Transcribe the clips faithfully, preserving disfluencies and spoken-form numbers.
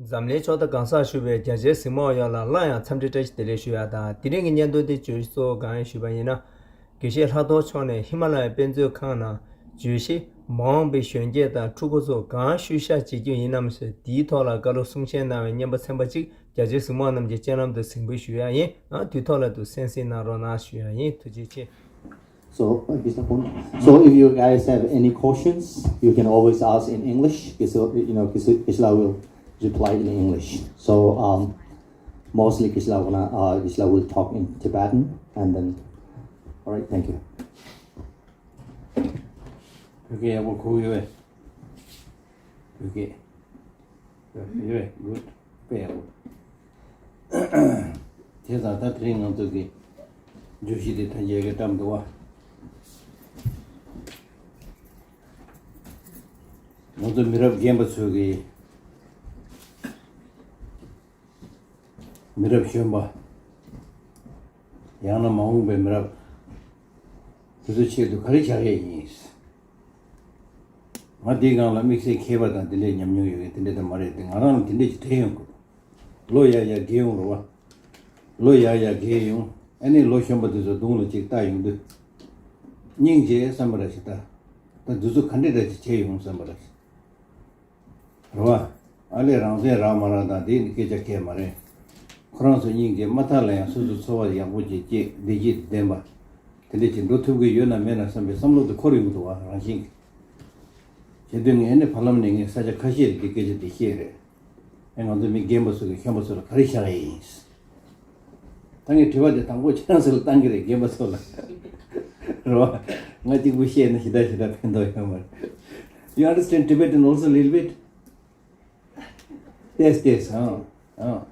འཛམ་གླིང་ཕྱོགས་མཐའ་གང་སར་བཞུགས་པའི་རྒྱ་ཆེའི་གཟིགས་མོ་བ་ཡོངས་ལ་སླར་ཡང་འཚམས་འདྲི་བཀྲ་ཤིས་བདེ་ལེགས་ཞུ་ཡ་དང་། དེ་རིང་གི་བརྙན་ཐུང་འདི་བརྗོད་གཞི་གཙོ་བོ་གང་ཡིན་ཞུས་པ་ཡིན་ན། དགེ་བཤེས་ལྷག་རྡོར་མཆོག་ནས་ཧི་མ་ལ་ཡའི་དཔེ་མཛོད་ཁང་ནང་བརྗོད་གཞི་མ་འོངས་པའི་གཞོན་སྐྱེས་དང་ཕྲུ་གུ་ཚོ་གང་ཤུལ་བཞག་བྱེད་རྒྱུ་ཡིན་ནམ་ཞེས་དེའི་ཐོག་ལ་བཀའ་སློབ་གསུང་བཤད་གནང་བའི་བརྙན་པར་ཚན་པ་གཅིག་རྒྱ་ཆེའི་གཟིགས་མོ་བ་རྣམས་ཀྱི་སྤྱན་ལམ་དུ་གཟིགས་འབུལ་ཞུ་ཡ་ཡིན། ཨ་དེའི་ཐོག་ལ་དུ་གསན་གཟིགས་གནང་རོགས་གནང་ཞུ་ཡ་ཡིན། ཐུགས་རྗེ་ཆེ། So, uh, Gisela, so if you guys have any questions, you can always ask in English. Gisela, you know, Gisela, Gisela will reply in English. So, um, mostly Gisela gonna, uh, Gisela will talk in Tibetan, and then, all right, thank you. Okay, I will call you. Okay. Good. དཔེ་ཡག་པོ། དེ་ཙང་ད་དེ་རིང་ང་ཚོ་གི་བརྗོད་གཞི་དེ་ཐམས་ཅད་ཀྱི་བཀྲམ་འདུག་བ། ང་ཚོ་མི་རབས་རྒན་པ་ཚོ་གི། མི་རབས་གཞོན་པ། ཡང་ན་མ་འོངས་པའི་མི་རབས། དེ་ཚོའི་ཆེད་དུ་ག་རེ་བྱ་ཡས་ཡིན། ང་འདིའི་སྒང་ལ་དམིགས་བསལ་མཁས་པ་དང་དེ་འདྲའི་ཉམས་མྱོང་ཡོད་མཁན་དེ་འདྲ་དེ་མ་རེད་དེ། ང་རང་ལ་དེ་འདྲ་ཅིག་དྲན་ཡོང་གི་འདུག་ལོ་ཡར་ཡར་རྒས་ཡོང་རེད་བ། ལོ་ཡར་ཡར་རྒས་ཡོང་། ཨ་ནི་ལོ་གཞོན་པ་དེ་ཚོ་གདོང་ལ་ཅིག་ལྟ་ཡོང་དུས། སྙིང་རྗེ་བསམ་པ་ར་ཞིག་ད། ད་འདི་ཚོ་ག་འདྲ་འདྲ་ཅིག་བྱས་ཡོང་བསམ་པ་ར་ཞིག་རེད་བ། ཨ་ལས་རང་བཙན་རག་མ་རག་དང་དེ་ནི་སྐད་ཆ་གལ་མ་རེད། ཁོ་རང་ཚོ་སྙིང་རྗེ་མ་མཐའ་ལ་ཡང་སོ་སོའི་འཚོ་བ་ཡག་པོ་ཅིག་སྐྱེལ། བདེ་སྐྱིད་ལྡན་པ། དེ་འདྲ་ཅིག་འགྲོ་ཐུབ་ཀྱི་ཡོད་ན་མེད་ན་བསམ་པའི་བསམ་བློ་དེ་འཁོར་ཡོང་གི་འདུག་བ། རང་བཞིན་གྱིས། བྱེད་དུས་ངས་ནི་བར་ལམ་ནས་ངས་ས་ཆ་ཁ་ཤས་ལ་འདི་སྐད་ཆ་འདི་བཤད་རེད། ཨེ་ང་ཚོ་མི་རྒན་པ་ཚོ་གི་གཞོན་པ་ཚོ་ལ་ག་རེ་བྱ་ཡ་ཡིན། ད་ངས་དྲི་བ་དེ་དང་པོ་ཁྱེད་རང་ཚོ་ལ་བཏང་གི་རེད། རྒན་པ་ཚོ་ལ། རེད་བ། ང་གཅིག་པུ་བཤད་ན་ཞེ་དྲག་ཞེ་དྲག་ཕན་ཐོགས་ཡོད་མ་རེད། You understand Tibetan also a little bit? ཏོག་ཙམ་ཏོག་ཙམ། ཨང་། ཨང་།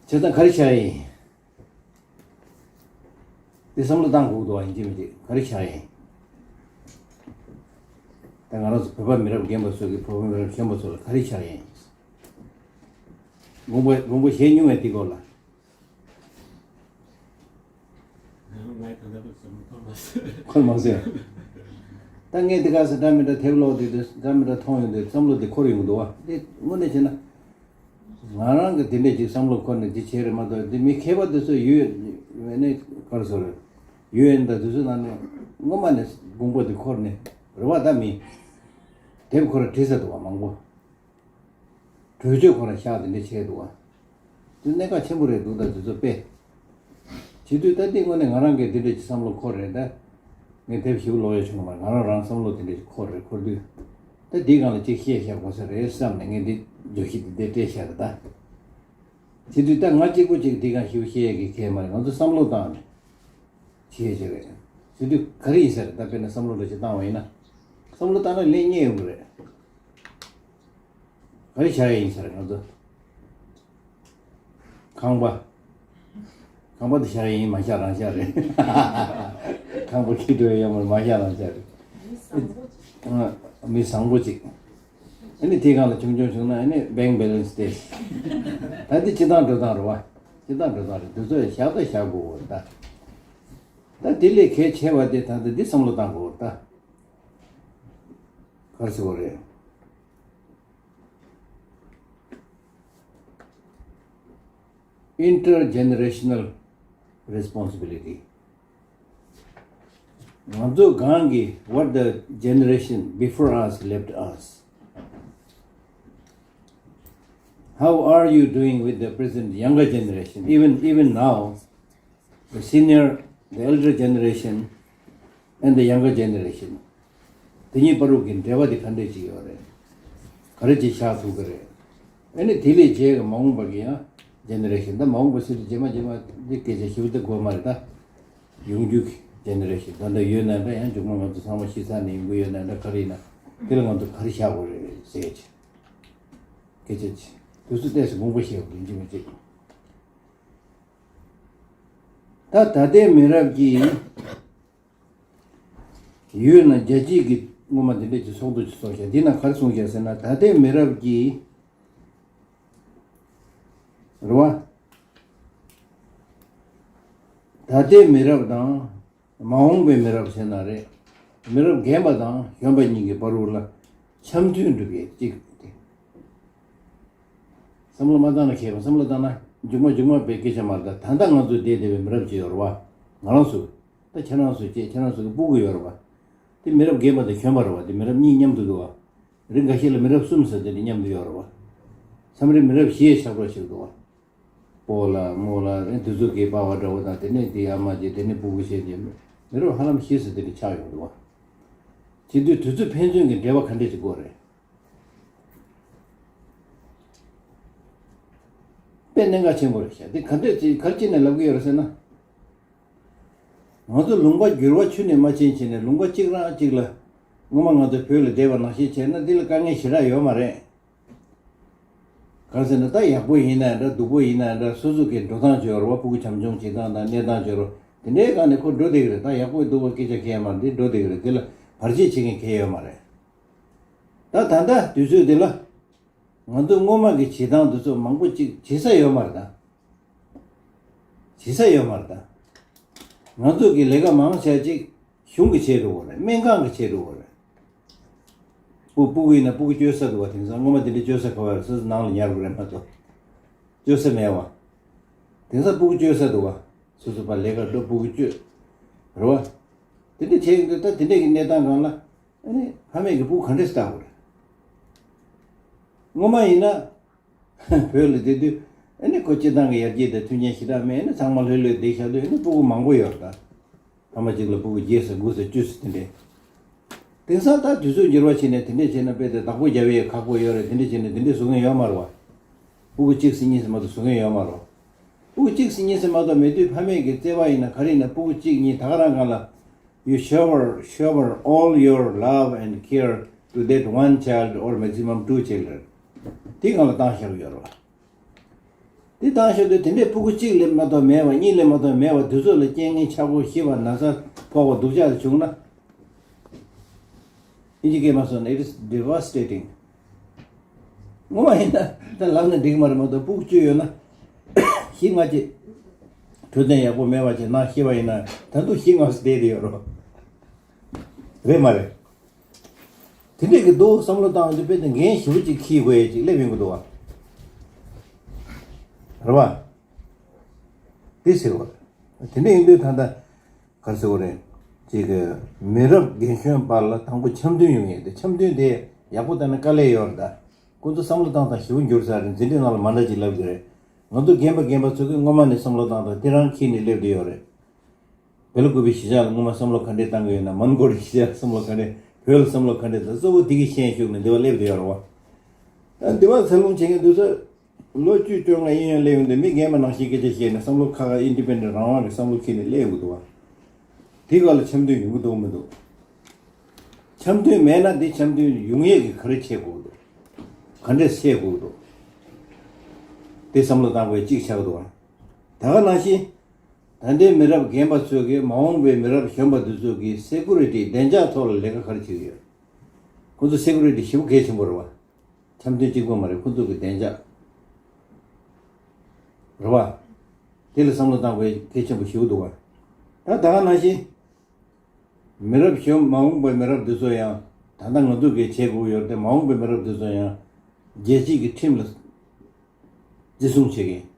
བྱས་ཙང་ག་རེ་བྱ་ཡ་ཡིན། འདི་བསམ་བློ་བཏང་དགོས་འདུག་བ། ཡིན་གཅིག་མིན་གཅིག་ག་རེ་བྱ་ཡ་ཡིན། ད་ང་རང་ཚོ་བོད་པ་མི་རབས་རྒན་པ་ཚོ་གིས་བོད་པ་མི་རབས་གཞོན་པ་ཚོ་ལ་ག་རེ་བྱ་ཡ་ཡིན། དགོངས་པ་དགོངས་པ་བཞེས་མྱོང་བས་འདི་སྐོར་ལ། ཁོ་མ་ཟེར། ད་ངས་འདི་ག་ས་འདྲ་མི་འདྲ་དེབ་ཀློག་དུས་དེ་འདྲ་མི་འདྲ་མཐོང་ཡོང་དུས་བསམ་བློ་དེ་འཁོར་ཡོང་གི་འདུག་བ། དེ་དངོས་གནས་བྱས་ན། ང་རང་གི་དེ་འདྲས་ཅིག་བསམ་བློ་འཁོར་ནས་འདི་བྱས་རེད་མ་གཏོགས། འདི་མི་མཁས་པ་དེ་ཚོ་ཡུ་ཨེན་ནས་ག་རེ་ཟེར། ཡུ་ཨེན་དང་དེ་ཚོའི་ནང་ནས་སྔོན་མ་ནས་དགོངས་པ་དེ་འཁོར་ནས་རེད་བ། ད་མི་དེབ་ཁོ་རང་བྲིས་ཚར་འདུག་བ། མང་པོ། གྲོས་ཆོད་ཁོ་རང་བཞག་དེ་འདྲས་བྱས་འདུག་བ། དེ་གནད་འགག་ཆེན་པོ་རེད་འདུག་ད་དེ་ཚོ་དཔེ། བྱེད་དུས་ད་ལྟའི་དངོས་གནས་ང་རང་གིས་འདི་འདྲ་ཅིག་བསམ་བློ་འཁོར་རེད་ད། ངས་དེབ་ཞིབ་ཀློག་ཡ་བྱུང་མ་རེད། ང་རང་རང་བསམ་བློ་དེ་འདྲ་ཅིག་འཁོར་རེད། འཁོར་དུས། ད་འདིའི་སྒང་ལ་ཅིག་བཤད་བཞག་དགོས་ས་རེད་བསམ་ནས་ངས་འདི་བརྗོད་གཞི་འདི་འདིར་སྤྲད་བཞག་རེད་ད། བྱེད་དུས་ད་ང་གཅིག་པུ་ཅིག་འདིའི་སྒང་ཞིབ་བཤད་ཡ་གི་གལ་མ་རེད། ང་ཚོ་བསམ་བློ་བཏང་ནས་བྱེད་ཡ་ཅིག་རེད། བྱེད་དུས་ག་རེ་ཡིན་ས་རེད་ད། དཔེར་ན་བསམ་བློ་འདྲ་ཅིག་བཏང་བ་ཡིན་ན། བསམ་བློ་བཏང་ན་ལན་རྙེད་ཡོང་གི་རེད། ག་རེ་བྱ་ཡ་ཡིན་ཟེར་ང་ཚོ། ཁང་པ། ཁང་པ་དེ་བཞག་ཡ་ཡིན། མ་བཞག་རང་བཞག་རེད། ཁང་པ་ཁྱེར་འགྲོ་ཡ་ཡོད་མ་རེད། མ་བཞག་རང་བཞག་རེད། ཨ། མི་བཟང་པོ་ཅིག་ཨ་ནི་དེའི་སྒང་ལ་ཆུང་ཆུང་བྱུང་ན་ཨ་ནི་bank balance དེ། ད་འདི་སྤྱི་བཏང་འགྲོ་སྟངས་རེད་བ། སྤྱི་བཏང་འགྲོ་སྟངས་རེད། འདི་ཚོ་བཞག་ད་བཞག་དགོས་རེད་ད། ད་དེ་ལས་གལ་ཆེ་བ་དེ་ད་ལྟ་འདི་བསམ་བློ་བཏང་དགོས་རེད་ད། ག་རེ་ཟེར་དགོས་རེད། Intergenerational responsibility. ང་ཚོ་གང་གིས། what the generation before us left us. How are you doing with the present younger generation? Even, even now, the senior, the elder generation and the younger generation. དེ་གཉིས་བར་དུ་གི་འབྲེལ་བ་དེ་ག་འདྲས་ཅིག་ཡོད་རེད། ག་རེ་ཅིག་ཆགས་ཐུབ་ཀྱི་རེད། ཨ་ནི་དེ་ལས་རྗེས་ཀྱི་མ་འོངས་པ་གི་ཡང་ཇེ་ནེ་རེ་ཤན། ད་མ་འོངས་པ་ཟེར་དུས་རྗེས་མ་རྗེས་མ་འདི་སྐད་ཆ་ཞིབ་ཏུ་དགོས་མ་རེད་ད། ཡོང་རྒྱུ་གི་ཇེ་ནེ་རེ་ཤན་ད་ལྟ་ཡོད་ན་འདྲ། ཡང་མཇུག་མ་ང་ཚོ་ཚང་མ་ཤི་ཚར་ནས་ཡོང་གི་ཡོད་ན་འདྲ། ག་རེ་ཡིན་ན་དེ་ལ་ང་ཚོ་ག་རེ་བྱ་དགོས་རེད་ཟེར་གྱི་སྐད་ཆ་ཅིག་དུས་ཚོད་ཏོག་ཙམ་དགོངས་པ་བཞེས་དགོས་ཡིན་གཅིག་མིན་གཅིག་ད་ད་ལྟའི་མི་རབས་ཀྱིས། ཡོད་ན་རྒྱལ་སྤྱིའི་གི་སྔོན་མ་འདི་འདྲས་ཀྱི་ཚོགས་འདུ་ཅིག་ཚོགས་ཤག་འདི་ན་ག་རེ་གསུངས་ཤག་ཟེར་ན། ད་ལྟའི་མི་རབས་ཀྱིས། རེད་བ། ད་ལྟའི་མི་རབས་དང་མ་འོངས་པའི་མི་རབས་ཟེར་ན་རེད། མི་རབས་རྒན་པ་དང་གཞོན་པ་གཉིས་ཀྱི་བར་དུ་ལ་འཆམ་མཐུན་འགྲུབ་ཡས་གཅིག་སྟེ། བསམ་བློ་མ་བཏང་ན་ཁྱད་པར། བསམ་བློ་བཏང་ན་མཇུག་མ་མཇུག་མ་པའི་སྐད་ཆ་མ་རེད། ད་ད་ལྟ་ང་ཚོ་བསྡད་བསྡད་པའི་མི་རབས་ཅིག་ཡོད་རེད་བ། ང་རང་ཚོ། ད་ཁྱེད་རང་ཚོ་བཅས་ཁྱེད་རང་ཚོ་གི་སྤུ་གུ་ཡོད་རེད་བ། དེ་མི་རབས་རྒན་པ་དང་གཞོན་པ་རེད་བ། དེ་མི་རབས་གཉིས་མཉམ་དུ་འདུག་བ། རིགས་འགའ་ཤས་ལ་མི་རབས་གསུམ་ཟེར་དེ་འདྲ་མཉམ་དུ་ཡོད་རེད་བ། མཚམས་རེ་མི་རབས་བཞི་ཡས་ཆགས་རོགས་བྱེད་འདུག་བ། སྤོ་ལགས་རྨོ་ལགས་རེད། དེ་ཚོ་གི་པ་ཕ་འདྲ་བོ་དང་དེ་ནས་དེའི་ཨ་མ་བྱས། དེ་ནས་སྤུ་གུ་བྱས་ཏེ་མི་རབས་ཧ་ལམ་བཞི་ཟེར་དེ་འདྲ་ཆགས་ཡོང་འདུག་བ། བྱེད་དུས་དུས་ཚོད་ཕན་ཚུན་གྱི་འབྲེལ་བ་ག་འདྲས་ཅིག་དགོས་རེད། དཔེ་གནད་འགག་ཆེན་པོ་རེད་ཤག་དེ་ག་འདྲས་ཅིག་ག་རེ་བྱས་ནས་ལབ་ཀྱི་ཡོད་རེད་ཟེར་ན། ང་ཚོ་ལུང་པ་འགྱུར་བ་ཆུ་ནས་མ་ཕྱིན་བྱས་ནས་ལུང་པ་གཅིག་རང་གཅིག་ལ། སྔོན་མ་ང་ཚོ་བོད་ལ་བསྡད་པ་ནང་བཞིན་བྱས་ན་འདི་ལ་དཀའ་ངལ་ཞེ་དྲག་ཡོད་མ་རེད། གང་ཟེར་ན་ད་ཡག་པོ་ཡིན་ན་འདྲ་སྡུག་པོ་ཡིན་ན་འདྲ་སོ་སོ་གི་འགྲོ་སྟངས་བྱེད་རོགས་པ། སྤུ་གུ་བྱམས་སྐྱོང་བྱེད་སྟངས་དང་གནས་སྟངས་བྱེད་རོགས་དེ་འདྲའི་སྒང་ནས་ཁོ་འགྲོ་བསྡད་ཀྱི་རེད། ད་ཡག་པོ་སྡུག་པོ་སྐད་ཆ་གང་ཡང་མ་རེད། འདི་འགྲོ་བསྡད་ཀྱི་རེད། དེ་ལ་བར་ཆད་བྱེད་མཁན་གང་ཡང་ཡོད་མ་རེད། ད་ད་ལྟ་དུས་ཚོད་འདི་ལ་ང་ཚོ་སྔོན་མ་གི་བྱེད་སྟངས་འདི་ཚོ་མང་པོ་ཅིག་བྱེད་ས་ཡོད་མ་རེད་ད། བྱེད་ས་ཡོད་མ་རེད་ད། ང་ཚོ་གི་ལས་ཀ་མང་ཆེ་ཅིག་གཞུང་གི་བྱས་འགྲོ་གི་རེད། སྨན་ཁང་གི་བྱས་འགྲོ་གི་རེད། སྤུ་སྤུ་གུ་ཡིན་ན་སྤུ་གུ་བཅོལ་ས་འདུག་བ། དེང་སང་སྔོན་མ་དེ་འདྲ་བཅོལ་ས་ག་བ་རེད། སོ་སོ་ནང་ལ་ཉར་དགོས་རེད་མ་གཏོགས། བཅོལ་ས་མེད་བ། དེང་སང་སྤུ་གུ་བཅོལ་ས་འདུག་བ། སོ་སོ་པ་ལས་ཀ་འགྲོ་སྤུ་གུ་བཅོལ། རེད་བ། དེ་འདྲ་བྱས་ཡོང་དུས་ད་དེ་འདྲ་གི་གནས་སྟངས་སྒང་ལ་ཨ་ནི་ཕ་མས་ཀྱི་སྤུ་གུ་ག་འདྲས་སེ་བལྟ་དགོས་རེད། སྔོན་མ་ཡིན་ན། བོད་ལ་བསྡད་དུས་ཨ་ནི་ཁོ་སྤྱི་བཏང་གི་ཡར་རྒྱས་དང་མཐུན་རྐྱེན་ཞེ་དྲག་མེད། ཨ་ནི་ཚང་མ་ལྷོད་ལྷོད་བསྡད་བཞག་དུས་ཨ་ནི་སྤུ་གུ་མང་པོ་ཡོད་རེད་ད། ཕ་མ་གཅིག་ལ་སྤུ་གུ་བརྒྱད་ཙམ་དགུ་ཙམ་བཅུ་ཙམ་དེ་འདྲས། དེང་སང་ད་དུས་ཚོད་འགྱུར་བ་ཕྱིན་ནས་དེ་འདྲས་བྱས་ན་དཔེ་དེ་བདག་པོ་རྒྱབ་ཡས་ཁག་པོ་ཡོད་རེད། དེ་འདྲས་བྱས་ནས་དེ་འདྲས་བཟོ་མཁན་ཡོད་མ་རེད་བ། སྤུ་གུ་གཅིག་ཙམ་གཉིས་ཙམ་མ་གཏོགས་བཟོ་མཁན་ཡོད་མ་རེད་བ། སྤུ་གུ་གཅིག་ཙམ་གཉིས་ཙམ་མ་གཏོགས་མེད་དུས་ཕ་མས་ཀྱི་བརྩེ་བ་ཡིན་ན་ག་རེ་ཡིན་ན་སྤུ་གུ་གཅིག་གཉིས་ད་ག་རང་སྒང་ལ། You shower, shower all your love and care to that one child or maximum two children. དེ་སྒང་ལ་བཏང་བཞག་ཡོད་རེད་བ། དེ་བཏང་བཞག་དུས་དེ་འདྲའི་སྤུ་གུ་གཅིག་ལས་མ་གཏོགས་མེད་པ། གཉིས་ལས་མ་གཏོགས་མེད་པ་དེ་ཚོ་ལ་རྐྱེན་ངན་ཆག་སྒོ་ཤི་བ་ན་ཚ་ཕོག་པ་སྡུག་ཅག་དེ་བྱུང་ན། ཨིན་ཇི་སྐད་མ་སོང་ན། It is devastating. ངོ་མ་ཡིན་ན་ད་ལབ་ན་འགྲིག་མ་རེད་མ་གཏོགས་སྤུ་གུ་བཅུ་ཡོད་ན་བཞི་ལྔ་ཅིག་འཕྲོད་བསྟེན་ཡག་པོ་མེད་པ་ཅིག་ནང་ཤི་བ་ཡིན་ན་ད་དུང་བཞི་ལྔ་ཙམ་བསྡད་དེ་ཡོད་རོ། རེད་མ་རེད། དེ་འདྲས་ཀྱི་འདུག་བསམ་བློ་བཏང་དུས་དཔེ་དེ་འགན་ཞེ་པོ་ཅིག་འཁྱེར་དགོས་ཡས་ཅིག་སླེབས་ཡོང་གི་འདུག་བ། རེད་བ། དེ་ཟེར་བ་རེད། དེ་འདྲས་ཡིན་དུས་ད་ལྟ་ག་རེ་ཟེར་བ་རེད། ཅིག་གི་མི་རབས་རྒན་གཞོན་བར་ལ་དང་པོ་འཆམ་མཐུན་ཡོང་ཡས་དེ། འཆམ་མཐུན་དེ་ཡག་པོ་བཏང་ན་དཀའ་ལས་ཡོད་རེད་ད། ཁོང་ཚོ་བསམ་བློ་བཏང་སྟངས་ཞེ་པོ་འགྱུར་ཚར་རེད། འཛིན་གྲྭའི་ནང་ལ་མ་འདྲ་ཅིག་ལབ་ཀྱི་རེད། ང་ཚོ་རྒན་པ་རྒན་པ་ཚོ་གིས་སྔོན་མ་ནས་བསམ་བློ་བཏང་སྟངས་དེ་རང་འཁྱེར་ནས་སླེབས་བསྡད་ཡོད་རེད། བེ་ལ་ཀུ་པའི་གཞིས་ཆགས་ལ་སྔོན་མ་བསམ་བློ་ག་འདྲས་བཏང་གི་ཡོད་ན། མོན་གྷོ་རི་གཞིས་ཆགས་ལ་བསམ་བློ་ག་འདྲས། བོད་ལ་བསམ་བློ་ག་འདྲས་དང་། གཙོ་བོ་དེ་གི་ཤན་ཞུགས་ནས་འདི་བ་སླེབས་བསྡད་ཡོད་རེད་བ། ཨ་འདི་བ་འཚར་ལོངས་བྱེད་མཁན་དེ་ཚོ་ལོ་བཅུ་བཅོ་ལྔ་གཡས་གཡོན་སླེབས་ཡོང་དུས་མི་རྒན་པ་ནང་བཞིན་སྐད་ཆ་བཤད་ནས་བསམ་བློ་ཁ་ཁ་ཨིན་ཌི་པེན་ཌེན་ཊི་རང་དབང་གི་བསམ་བློ་འཁྱེར་ནས་སླེབས་ཡོང་གི་འདུག་བ། དེ་ག་ལ་འཆམ་མཐུན་ཡོང་གི་འདུག་མི་འདུག་འཆམ་མཐུན་མེད་ན་འདི་འཆམ་མཐུན་ཡོང་ཡས་ཀྱི་ག་རེ་བྱེད་དགོས་འདུག་ག་འདྲས་བྱེད་དགོས་འདུག་དེ་བསམ་བློ་བཏང་དགོས་གཅིག་ཆགས་འདུག་བ། ད་ག་ནང་བཞིན། ད་ལྟའི་མི་རབས་རྒན་པ་ཚོས་ཀྱིས་མ་འོངས་པའི་མི་རབས་གཞོན་པ་འདི་ཚོ་གི་སེ་ཀུ་རི་ཊི་བདེ་འཇགས་ཐོག་ལ་ལས་ཀ་ག་རེ་བྱེད་ཀྱི་ཡོད། ཁོ་ཚོ་སེ་ཀུ་རི་ཊི་ཞེ་པོ་གལ་ཆེན་པོ་རེད་བ། འཆམ་མཐུན་གཅིག་པོ་མ་རེད། ཁོ་ཚོ་གི་བདེ་འཇགས་རེད་བ། དེ་ལ་བསམ་བློ་བཏང་དགོས་གལ་ཆེན་པོ་ཞེ་པོ་འདུག་བ། ད་ད་ག་ནང་བཞིན། མི་རབས་གཞོན། མ་འོངས་པའི་མི་རབས་འདི་ཚོ་ཡང་ད་ལྟ་ང་ཚོ་གིས་བྱེད་དགོས་ཡོད་དེ། མ་འོངས་པའི་མི་རབས་འདི་ཚོ་ཡང་རྒྱལ་སྤྱི་གི་ཁྲིམས་ལ་བརྩི་སྲུང་བྱེད་མཁན།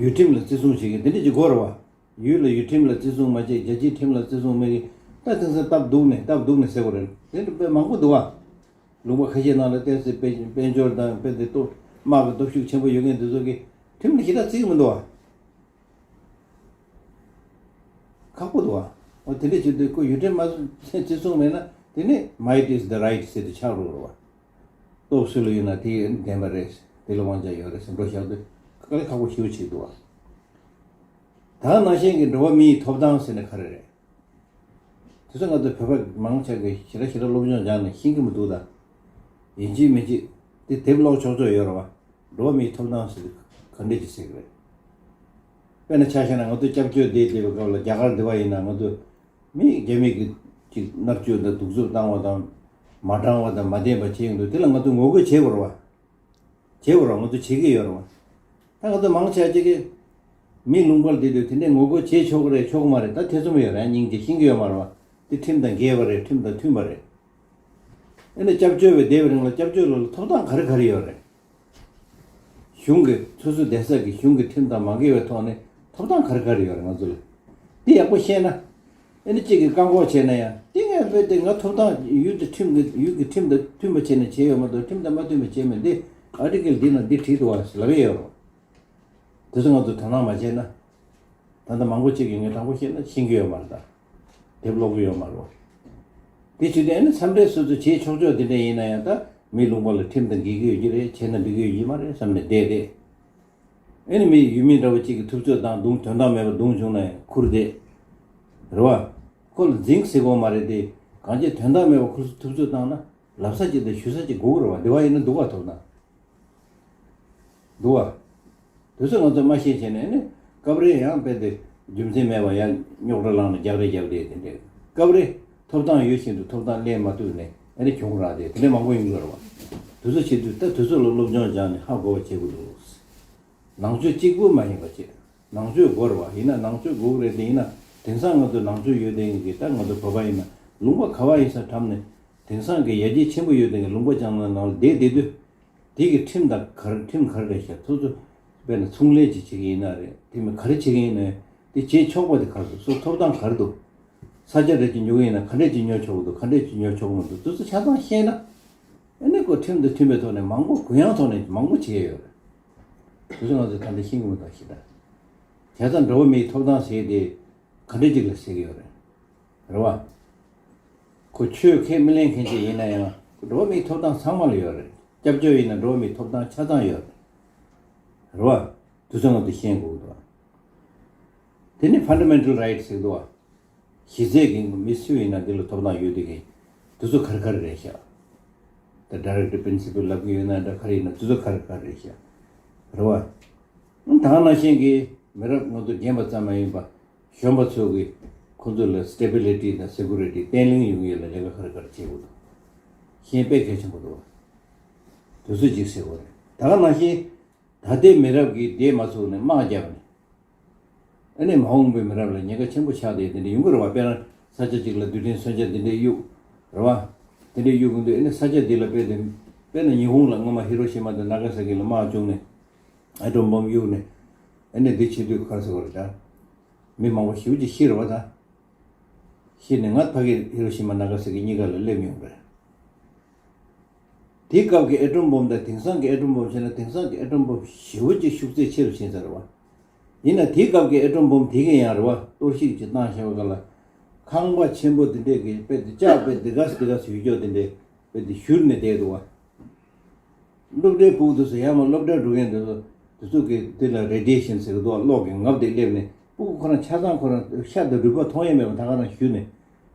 ཡུལ་ཁྲིམས་ལ་བརྩི་སྲུང་བྱེད་མཁན་དེ་འདྲ་ཅིག་དགོས་རེད་བ། ཡུལ་ལ་ཡུལ་ཁྲིམས་ལ་བརྩི་སྲུང་མ་བྱེད། རྒྱལ་སྤྱིའི་ཁྲིམས་ལ་བརྩི་སྲུང་མེད་མཁན། ད་དེང་སང་སྟབས་སྡུག་ནས་སྟབས་སྡུག་ནས་ཟེར་དགོས་རེད། དེ་འདྲ་དཔེ་མང་པོ་འདུག་བ། ལུང་པ་ཁ་ཤས་ནང་ལ་བསྟན་སྲིད་དཔལ་དཔལ་འབྱོར་དང་དཔེ་དེ་སྟོབས་དམག་གི་སྟོབས་ཤུགས་ཆེན་པོ་ཡོད་མཁན་དེ་ཚོ་གིས་ཁྲིམས་ལ་ཞེ་དྲག་བརྩི་གི་མི་འདུག་བ། ཁག་པོ་འདུག་བ། འོ་དེ་འདྲ་བྱེད་དུས་ཁོ་ཡུལ་ཁྲིམས་མ་བརྩི་སྲུང་མེད་ན་དེ་ནི་might is the right ཟེར་དུས་ཆགས་འགྲོ་རེད་བ། སྟོབས་སུ་ལ་ཡོད་ན་དེ་བདེན་པ་རེད། དེ་ལ་དབང་ཆ་ཡོད་རེད་ཟེར་འགྲོ་བཞག་དུས་དཀའ་ལས་ཁག་པོ་ཞེ་པོ་ཅིག་འདུག་བ། ད་ག་ནང་བཞིན་གྱི་འགྲོ་བ་མིའི་ཐོབ་ཐང་ཟེར་ན་ག་རེ་རེད། དེ་ཚོ་ང་ཚོ་བོད་པ་མང་ཆེ་གིས་ཞེ་དྲག་ཞེ་དྲག་སློབ་སྦྱོང་སྦྱངས་ནས་ཤེས་ཀྱི་མི་འདུག་ད། ཡིན་གཅིག་མིན་གཅིག་དེ་དེབ་ཀློག་ཆོག་ཆོག་ཡོད་རེད་བ། འགྲོ་བ་མིའི་ཐོབ་ཐང་ཟེར་དུས་ག་འདྲས་ཅིག་ཟེར་གི་རེད། དཔེར་ན་ཆ་བཞག་ན་ང་ཚོ་སྐྱབས་བཅོལ་བསྡད་བསྡད་པའི་སྐབས་ལ་རྒྱ་གར་འདི་བ་ཡིན་ན་ང་ཚོ་མི་རྒྱ་མི་གིས་ཅིག་མནར་གཅོད་དང་གདུག་རྩུབ་བཏང་བ་དང་། མ་དྲང་བ་དང་མ་བདེན་པ་བྱེད་ཡོང་དུས་དེ་ལ་ང་ཚོ་ངོ་རྒོལ་བྱེད་དགོས་རེད་བ། བྱེད་དགོས་རེད་བ། ང་ཚོ་བྱེད་ཀྱི་ཡོད་རེད་བ། ད་ང་ཚོ་མང་ཆེ་ཅིག་གིས་མི་ལུང་པར་བསྡད་དུས་དེ་འདྲས་ངོ་རྒོལ་བྱེད་ཆོག་གི་རེད་ཆོག་གི་མ་རེད་ད་ཐེ་ཚོམ་ཡོད་རེད། སྙིང་རྗེ་ཤེས་ཀྱི་ཡོད་མ་རེད་བ། དེ་ཁྲིམས་དང་འགལ་བ་རེད། ཁྲིམས་དང་མཐུན་པ་རེད། ཨ་ནི་སྐྱབས་བཅོལ་བའི་བསྡད་པའི་རིང་ལ་སྐྱབས་བཅོལ་ལ་ཐོབ་ཐང་ག་རེ་ག་རེ་ཡོད་རེད། གཞུང་གི་སོ་སོ་བསྡད་ས་གི་གཞུང་གི་ཁྲིམས་དང་མ་འགལ་བའི་ཐོག་ནས་ཐོབ་ཐང་ག་རེ་ག་རེ་ཡོད་རེད་ང་ཚོ་ལ། འདི་ཡག་པོ་ཤེས་ན། ཨེ་ནི་གཅིག་གིས་བཀག་འགོག་བྱས་ན་ཡང་དེ་ངས་བོད་དེ་ང་ཐོབ་ཐང་ཡུལ་དེ་ཁྲིམས་ཀྱི་ཡུལ་གྱི་ཁྲིམས་དང་མཐུན་པ་བྱས་ནས་བྱས་ཡོད་མ་གཏོགས་ཁྲིམས་དང་མ་མཐུན་པ་བྱས་མེད། འདི་ཨར་ཊི་ཀལ་འདི་ན་འདི་བྲིས་འདུག་བ་ལབ་ཡས་ཡོད་རེད། དེ་ཚོ་ང་ཚོ་དོ་སྣང་མ་བྱས་ན། ད་ལྟ་མང་པོ་ཅིག་གིས་ངས་དྲང་པོ་བཤད་ན་ཤེས་ཀྱི་ཡོད་མ་རེད་ད། དེབ་ཀློག་གི་ཡོད་མ་རེད་བ། དེ་བྱས་ཏེ་ཨ་ནི་འཚམས་འདྲི་སོ་སོ་བྱེད་ཆོག་ཆོག་དེ་འདྲ་ཡིན་ན་ཡང་ད་མི་ལུང་པ་ལ་ཁྲིམས་དང་འགལ་གྱི་ཡོད་ཀྱི་རེད། བྱས་ན་འགྲིག་གི་ཡོད་ཀྱི་མ་རེད་བསམ་ནས་བསྡད་དེ། ཨ་ནི་མི་ཡུལ་མི་འདྲ་བོ་གཅིག་གིས་ཐུབ་ཚོད་བཏང་རྡུང་དོན་དག་མེད་པ་རྡུང་བྱུང་ན་ཡང་ཁུར་བསྡད། རེད་བ། ཁོ་ལ་འཛིང་ཟེར་དགོས་མ་རེད་དེ། གང་ཅི་དོན་དག་མེད་པ་ཁུར་ཚོས་ཐུབ་ཚོད་བཏང་ན་ལབ་ས་གཅིག་དང་ཞུ་ས་གཅིག་དགོས་ཀྱི་རེད་བ། དེ་བ་ཡིན་ན་འདུག་བ་ཐོབ་ན། འདུག་བ། དུས་ཚོད་ང་ཚོ་མ་ཤེས་བྱས་ནས་ནི་སྐབས་རེ་ཡང་དཔེ་དེ་རྒྱུ་མཚན་མེད་པ་ཡང་རྙོག་དྲ་ལངས་ནས་རྒྱག་རེས་རྒྱག་རེས་དེ་འདྲས། སྐབས་རེ་ཐོབ་ཐང་ཡོད་བཞིན་དུ་ཐོབ་ཐང་ལེན་མ་ཐུབ་ནས་ཨ་ནི་གྱོང་རག་དེ་དེ་འདྲས་མང་པོ་ཡོང་གི་རེད་བ། དུས་ཚོད་བྱེད་དུས་ད་དུས་ཚོད་ལ་སློབ་སྦྱོང་སྦྱངས་ནས་ཧ་གོ་བ་བྱེད་དགོས་འདུག། ནང་ཆོས་གཅིག་པུ་མ་ཡིན་པ་བྱེད། ནང་ཆོས་དགོས་རེད་བ། ཡིན་ན་ནང་ཆོས་དགོས་ཀྱི་རེད་དེ། ཡིན་ན་དེང་སང་ང་ཚོ་ནང་ཆོས་ཡོད་དེ་ཡིན་གྱི་ད་ང་ཚོ་བོད་པ་ཡིན་ན་ལུང་པ་ག་བ་ཡིན་ས་གྲམ་ནས་དེང་སང་གི་ཡར་རྒྱས་ཆེན་པོ་ཡོད་དེ་གི་ལུང་པ་ལྕང་ནང་ནང་ལ་བསྡད་བསྡད་དུས། དེ་གི་ཁྲིམས་དང་ག་རེ་ཁྲིམས་ག་རེ་རེད་ཤག་ཐུབ་ཚོད་དཔེར་ན་ཚོང་ལས་ཅིག་བྱེད་ཀྱི་ཡིན་ན་རེད། དེ་མིན་ག་རེ་བྱེད་ཀྱི་ཡིན་ན་དེ་བྱེད་ཆོག་པ་དེ་ག་རེ་འདུག་སོ་ཐོབ་ཐང་ག་རེ་འདུག་ས་ཆ་རེ་ཅིག་ཉོ་གི་ཡིན་ན་ག་འདྲས་ཅིག་ཉོ་ཆོག་གི་འདུག་ག་འདྲས་ཅིག་ཉོ་ཆོག་གི་མི་འདུག་དེ་ཚོ་ཆ་ཚང་ཤེས་ན། ཨ་ནི་ཁོ་ཁྲིམས་དང་མཐུན་པའི་ཐོག་ནས་མང་པོ་གུ་ཡངས་ཐོག་ནས་མང་པོ་བྱེད་ཡ་ཡོད་རེད། དེ་ཚོ་ང་ཚོས་ད་ལྟ་ཤེས་ཀྱི་མི་འདུག་ཤི་ད། བྱས་ཙང་འགྲོ་བ་མིའི་ཐོབ་ཐང་ཟེར་དེ་ག་འདྲས་ཅིག་ལ་ཟེར་གྱི་ཡོད་རེད། རེད་བ། ཁོ་ཆོས་ཁས་མི་ལེན་མཁན་ཅིག་ཡིན་ན་ཡང་འགྲོ་བ་མིའི་ཐོབ་ཐང་ཚང་མ་ལ་ཡོད་རེད། སྐྱབས་བཅོལ་ཡིན་ན་འགྲོ་བ་མིའི་ཐོབ་ཐང་ཆ་ཚང་ཡོད་རེད། རེད་བ། དེ་ཚོ་ང་ཚོས་ཤེས་དགོས་ཀྱི་འདུག་དེ་ནི་ཕན་ཌ་མེན་ཊལ་རའིཊ་ཟེར་གྱི་འདུག་བ། གཞི་རྩའི་གི་མི་སུ་ཡིན་ན་འདི་ལ་ཐོབ་ཐང་ཡོད་དེ་གི། དེ་ཚོ་ག་རེ་ག་རེ་རེད་ཤག་ད་ཌའི་རེག་ཊི་པི་རིན་སི་པལ་ལབ་ཀྱི་ཡོད་ན་འདྲ་ག་རེ་ཡིན་ན་དེ་ཚོ་ག་རེ་ག་རེ་རེད་ཤག་རེད་བ། ད་ག་ནང་བཞིན་གྱི་མི་རབས་ང་ཚོ་རྒན་པ་ཙམ་མ་ཡིན་པ། གཞོན་པ་ཚོ་གི་ཁོ་ཚོ་ལ་སི་ཊེ་བི་ལི་ཊི་དང་སེ་ཀུ་རི་ཊི་བརྟན་ལྷིང་ཡོང་ཡས་ལ་ལས་ཀ་ག་རེ་ག་རེ་བྱེད་དགོས་འདུག་ཤེས་དཔེ་གལ་ཆེན་པོ་འདུག་དེ་ཚོ་ཅིག་ཟེར་དགོས་རེད། ད་ག་ནང་བཞིན། ད་ལྟའི་མི་རབས་ཀྱིས་འདས་མ་ཚུགས་ནས་དམག་བརྒྱབ་ནས། ཨ་ནི་མ་འོངས་པའི་མི་རབས་ལ་ཉེན་ཁ་ཆེན་པོ་ཆགས་ཏེ་དེ་འདྲ་ཡོང་གི་རེད་བ། དཔེར་ན་ས་ཆ་གཅིག་ལ་རྡུལ་ཕྲན་མཚོན་ཆ་འདི་འདྲའི་གཡུག་རེད་བ། དེ་འདྲའི་གཡུག་གི་འདུག་ཨ་ནི་ས་ཆ་འདི་ལ་དཔེ་དེ། དཔེར་ན་ཉི་ཧོང་ལ་སྔོན་མ་ཧི་རོ་ཤི་མ་དང་ན་ག་ས་ཀི་ལ་དམག་བྱུང་ནས། ཨ་ཊོམ་བྷོམ་གཡུག་ནས། ཨ་ནི་འདི་བྱེད་དུས་ག་རེ་ཟེར་བ་རེད་ད། མི་མང་པོ་ཞེ་པོ་ཅིག་ཤི་རེད་བ་ད། ཤི་ནས་ང་ཕ་གི་ཧི་རོ་ཤི་མ་ན་ག་ས་ཀི་གཉིས་ཀ་ལ་སླེབས་ཡོང་རེད། དེའི་སྐབས་ཀྱི་ཨེ་ཊོམ་བྷོམ་དང་དེང་སང་གི་ཨེ་ཊོམ་བྷོམ་བྱས་ན་དེང་སང་གི་ཨེ་ཊོམ་བྷོམ་ཞེ་པོ་ཅིག་ཤུགས་ཚད་ཆེ་རུ་ཕྱིན་ཚར་བ། ཡིན་ན་དེའི་སྐབས་ཀྱི་ཨེ་ཊོམ་བྷོམ་དེ་གས་ཡང་རེད་བ། གཏོར་བཤིག་ཅིག་བཏང་བཞག་པ་ག་ལ། ཁང་པ་ཆེན་པོ་དེ་འདྲས་ཀྱི་དཔེ་དེ་ལྕགས་དཔེ་དེ་ག་སེ་དེ་ག་སེ་ཡོད་ཀྱོག་དེ་འདྲས་དཔེ་དེ་བཞུར་ནས་བསྡད་འདུག་བ། སློབ་གྲྭའི་ཕྲུ་གུ་དེ་ཚོ་ཡང་མ་སློབ་གྲྭར་འགྲོ་མཁན་དེ་ཚོ་དེ་ཚོ་གི་དེ་ལ་རེ་ཌི་ཡེ་ཤན་ཟེར་གི་འདུག་བ། གློག་གི་ངབ་དེ་སླེབས་ནས་ཕྲུ་གུ་ཁོ་རང་ཆ་ཚང་ཁོ་རང་ཤ་དང་རུས་པ་མཐོང་ཡས་མེད་པ་ད་ག་རང་བཞུར་ནས་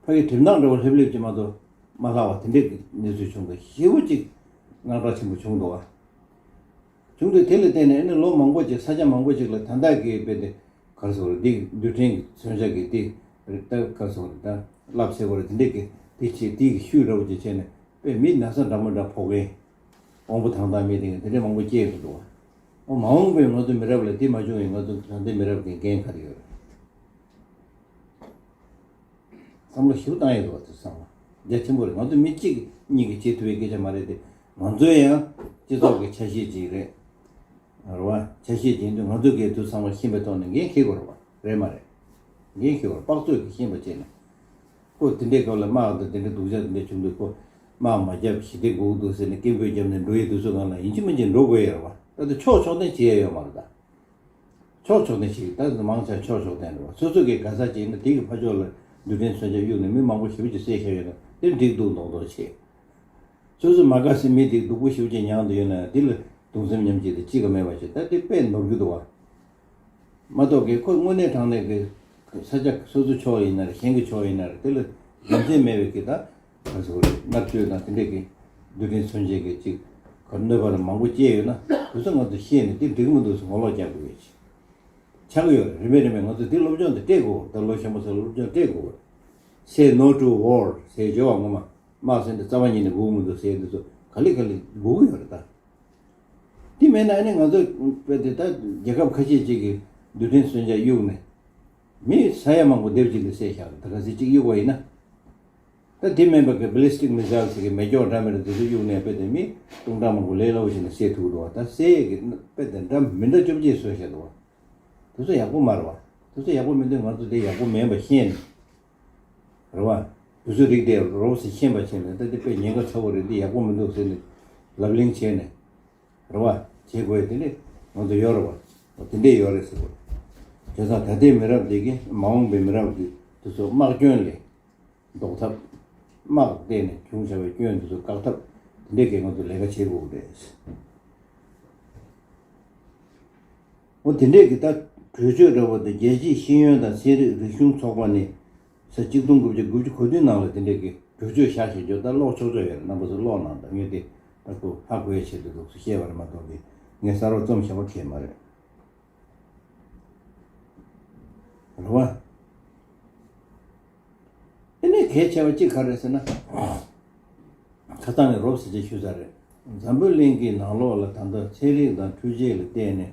ཕ་གི་གྲིབ་ནག་འདྲ་བོ་ལྷེབ་ལྷེབ་ཅིག་མ་གཏོགས། མ་ལྷག་པ་དེ་འདྲའི་གནས་ཚུལ་བྱུང་བས་ཞེ་པོ་ཅིག་དངངས་སྐྲག་ཆེན་པོ་བྱུང་འདུག་བ། བྱུང་དུས་དེ་ལ་བརྟེན་ནས་ཨ་ནི་ལོ་མང་པོ་ཅིག་ས་ཆ་མང་པོ་ཅིག་ལ་ད་ལྟ་གི་དཔེ་དེ་ག་རེ་ཟེར་དགོས་རེད། འདི་རྡུལ་ཕྲན་གྱི་མཚོན་ཆ་གི་དེ་རེད་ད། ག་རེ་ཟེར་དགོས་རེད་ད། རླབས་ཟེར་དགོས་རེད་དེ་འདྲས་ཀྱི་དེ་བྱས་དེ་གི་ཤུལ་འདྲ་བོ་ཅིག་བྱས་ནས་དཔེ་མི་ན་ཚ་འདྲ་མི་འདྲ་ཕོག་མཁན། དབང་པོ་ཐང་ཐང་མི་དེ་གི་དེ་འདྲས་མང་པོ་སྐྱེས་ཡོང་གི་འདུག་བ། འོ་མ་འོངས་པའི་ང་ཚོ་མི་རབས་ལ་དེ་མ་བྱུང་བའི་ང་ཚོ་ད་ལྟའི་མི་རབས་ཀྱི་འགན་ག་རེ་ཡོད་རེད། བསམ་བློ་ཞིབ་བཏང་ཡས་འདུག་བ། དེ་བསམ་བློ་རྒྱ་ཆེན་པོ་རེད། ང་ཚོ་མི་གཅིག་གཉིས་ཀྱིས་བྱེད་ཐུབ་པའི་སྐད་ཆ་མ་རེད་དེ། ང་ཚོའི་ཡང་སྤྱི་ཚོགས་ཀྱི་ཆ་ཤས་ཅིག་རེད། རེད་བ། ཆ་ཤས་ཅིག་ཡིན་དུས་ང་ཚོ་གིས་དུས་ཚང་མ་ཤེས་པའི་ཐོག་ནས་འགན་འཁྱེར་དགོས་རེད་བ། རེད་མ་རེད། འགན་འཁྱེར་དགོས་རེད། དཔག་ཚོད་ཀྱིས་ཤེས་པ་བྱས་ནས། ཁོ་དེ་འདྲའི་སྐབས་ལ་དམག་དང་དེ་འདྲའི་སྡུག་ཅག་དེ་འདྲ་བྱུང་དུས་ཁོ་དམག་མ་བརྒྱབ་ཞི་བདེ་དགོས་ཀྱི་འདུག་ཟེར་ནས་སྐད་འབོད་བརྒྱབ་ནས་འགྲོ་ཡི་དུས་ཚོད་སྒང་ལ་ཡིན་གཅིག་མིན་གཅིག་འགྲོ་དགོས་ཡོད་རེད་བ། ད་ལྟ་ཕྱོགས་ཕྱོགས་འཐེན་བྱེད་ཡ་ཡོད་མ་རེད་ད། ཕྱོགས་ཕྱོགས་འཐེན་ཞིག་ད་མང་ཆེ་ཕྱོགས་ཕྱོགས་འཐེན་རེད་བ། སོ་སོ་གི་ག་ས་ཅིག་ཡིན་ན་དེ་གི་ཕར་ཕྱོགས་ལ་རྡུལ་ཕྲན་མཚོན་ཆ་གཡུགས་ནས་མི་མང་པོ་ཞེ་པོ་ཅིག་བསད་བཞག་ཡོད་ན་དེ་འགྲིག་འདུག་མདོག་མདོག་བྱེད། སོ་སོ་མ་དགའ་སའི་མི་དེ་སྡུག་པོ་ཞེ་པོ་ཅིག་མྱངས་བསྡད་ཡོད་ན་དེ་ལ་གདུང་སེམས་མཉམ་སྐྱེད་དེ་ཅི་ག་མེད་པ་ཞིག་ད་དེ་དཔེ་ནོར་གྱི་འདུག་བ། མ་གཏོགས་གི་ཁོ་དངོས་གནས་དྲང་གནས་གི་ས་ཆ་སོ་སོ་ཕྱོགས་ཡིན་ན་རེད། གཞན་གྱི་ཕྱོགས་ཡིན་ན་རེད། དེ་ལ་རྒྱུ་མཚན་མེད་པའི་གི་ད། ག་ཟེར་དགོས་རེད། མནར་གཅོད་དང་དེ་འདྲས་ཀྱི་རྡུལ་ཕྲན་མཚོན་ཆའི་གི་ཅིག་ག་གནོད་པ་རེ་མང་པོ་སྐྱེལ་ཡོད་ན་དེ་ཚོ་ང་ཚོ་ཤེས་ནས་དེ་འགྲིག་མི་འདུག་ཟེར་ངོ་ལོག་རྒྱག་དགོས་ཀྱི་ཆགས་ཀྱི་ཡོད་རེད། རིམ་པས་རིམ་པས་ང་ཚོ་དེ་སློབ་སྦྱོང་དེ་སྤྲད་དགོས། ད་ལོ་གཞོན་པ་ཚོ་ལ་སློབ་སྦྱོང་སྤྲད་དགོས། Say no to war ཟེར་བརྗོད་པ་ངོ་མ་དམག་ཟེར་འདི་རྩ་བ་ཉིད་ནས་དགོས་མི་འདུག་ཟེར་འདི་ཚོ་ག་ལེ་ག་ལེ་དགོས་ཀྱི་ཡོད་རེད་ད། དེ་མེད་ན་ཨ་ནི་ང་ཚོ་དཔེ་དེ་ད་རྒྱལ་ཁབ་ཁ་ཤས་ཅིག་གིས་རྡུལ་ཕྲན་མཚོན་ཆ་གཡུགས་ནས་མི་ས་ཡ་མང་པོ་སྡེབ་གཅིག་ལ་བསད་བཞག་རེད། ད་ག་ཚོད་ཅིག་གཡུགས་པ་ཡིན་ན། ད་དེ་མིན་པ་གི་བྷེ་ལི་སི་ཊིག་མི་སི་ཡལ་ཟེར་གི་མེ་སྒྱོགས་འདྲ་མི་འདྲ་དེ་ཚོ་གཡུག་ནས་དཔེ་དེ་མི་སྟོང་ཕྲག་མང་པོ་ལས་སླ་པོ་ཞིག་ནས་བསད་ཐུབ་འདུག་བ། ད་བསད་གི་དཔེ་དེ་འདྲ་མི་འདྲ་བཅོ་བརྒྱད་བཟོས་བཞག་འདུག་བ། དེ་ཚོ་ཡག་པོ་མ་རེད་བ། དེ་ཚོ་ཡག་པོ་མི་འདུག་ང་ཚོ་དེ་ཡག་པོ་མིན་པ་ཤེས་ནས། རེད་བ། དེ་ཚོའི་རིགས་དེ་རོབ་ཙམ་ཤེས་པ་བྱས་ནས་ད་དེ་དཔེ་ཉེན་ཁ་ཚ་བོ་རེད། འདི་ཡག་པོ་མི་འདུག་ཟེར་ནས་ལབ་གླེང་བྱས་ནས། རེད་བ། བྱེད་དགོས་དེ་འདྲས་ང་ཚོ་ཡོད་རེད་བ། དེ་འདྲས་ཡོད་རེད་ཟེར་བ། བྱས་ཙང་ད་ལྟའི་མི་རབས་འདི་གི་མ་འོངས་པའི་མི་རབས་འདི་དེ་ཚོ་དམག་སྐྱོན་ལས་ཟློག་ཐབས། དམག་བལྟས་ནས་བྱུང་བྱ་བའི་སྐྱོན་འདི་ཚོ་བཀག་ཐབས་དེ་འདྲས་ཀྱི་ང་ཚོ་ལས་ཀ་བྱེད་དགོས་ཀྱི་རེད། འོ་དེ་འདྲས་ཀྱི་ད་གྲོས་ཆོད་འདྲ་བོ་དེ་རྒྱལ་སྤྱིའི་ཤེས་ཡོན་དང་ཚན་རིག་རིག་གཞུང་ཚོགས་པ་ནས་ས་གཅིག་སྟོང་དགུ་བརྒྱ་དགུ་བཅུ་གོ་བདུན་ནང་ལ་དེ་འདྲས་ཀྱི་གྲོས་ཆོད་བཞག་བཞག་རྒྱུ་ད་ཀློག་ཆོག་ཆོག་ཡོད་རེད། རྣམ་པ་ཚོ་ཀློག་གནང་དང་། ངས་དེ་ད་ཁོ་ཧ་གོ་ཡ་ཆེད་དུ་འདུག་སེ་བཤད་པ་རེད་མ་གཏོགས་ཀྱི་ངས་གསར་བ་རྩོམ་བཞག་པ་གང་ཡང་མ་རེད། རེད་བ། དེ་ནས་གལ་ཆེ་བ་གཅིག་ག་རེ་རེད་ཟེར་ན། ཁ་སང་ནས་རོབ་ཙམ་ཅིག་ཞུས་ཚར་རེད། འཛམ་བུ་གླིང་གི་ནང་ལོགས་ལ་ད་ལྟ་ཚན་རིག་དང་འཕྲུལ་ཆས་ལ་བརྟེན་ནས་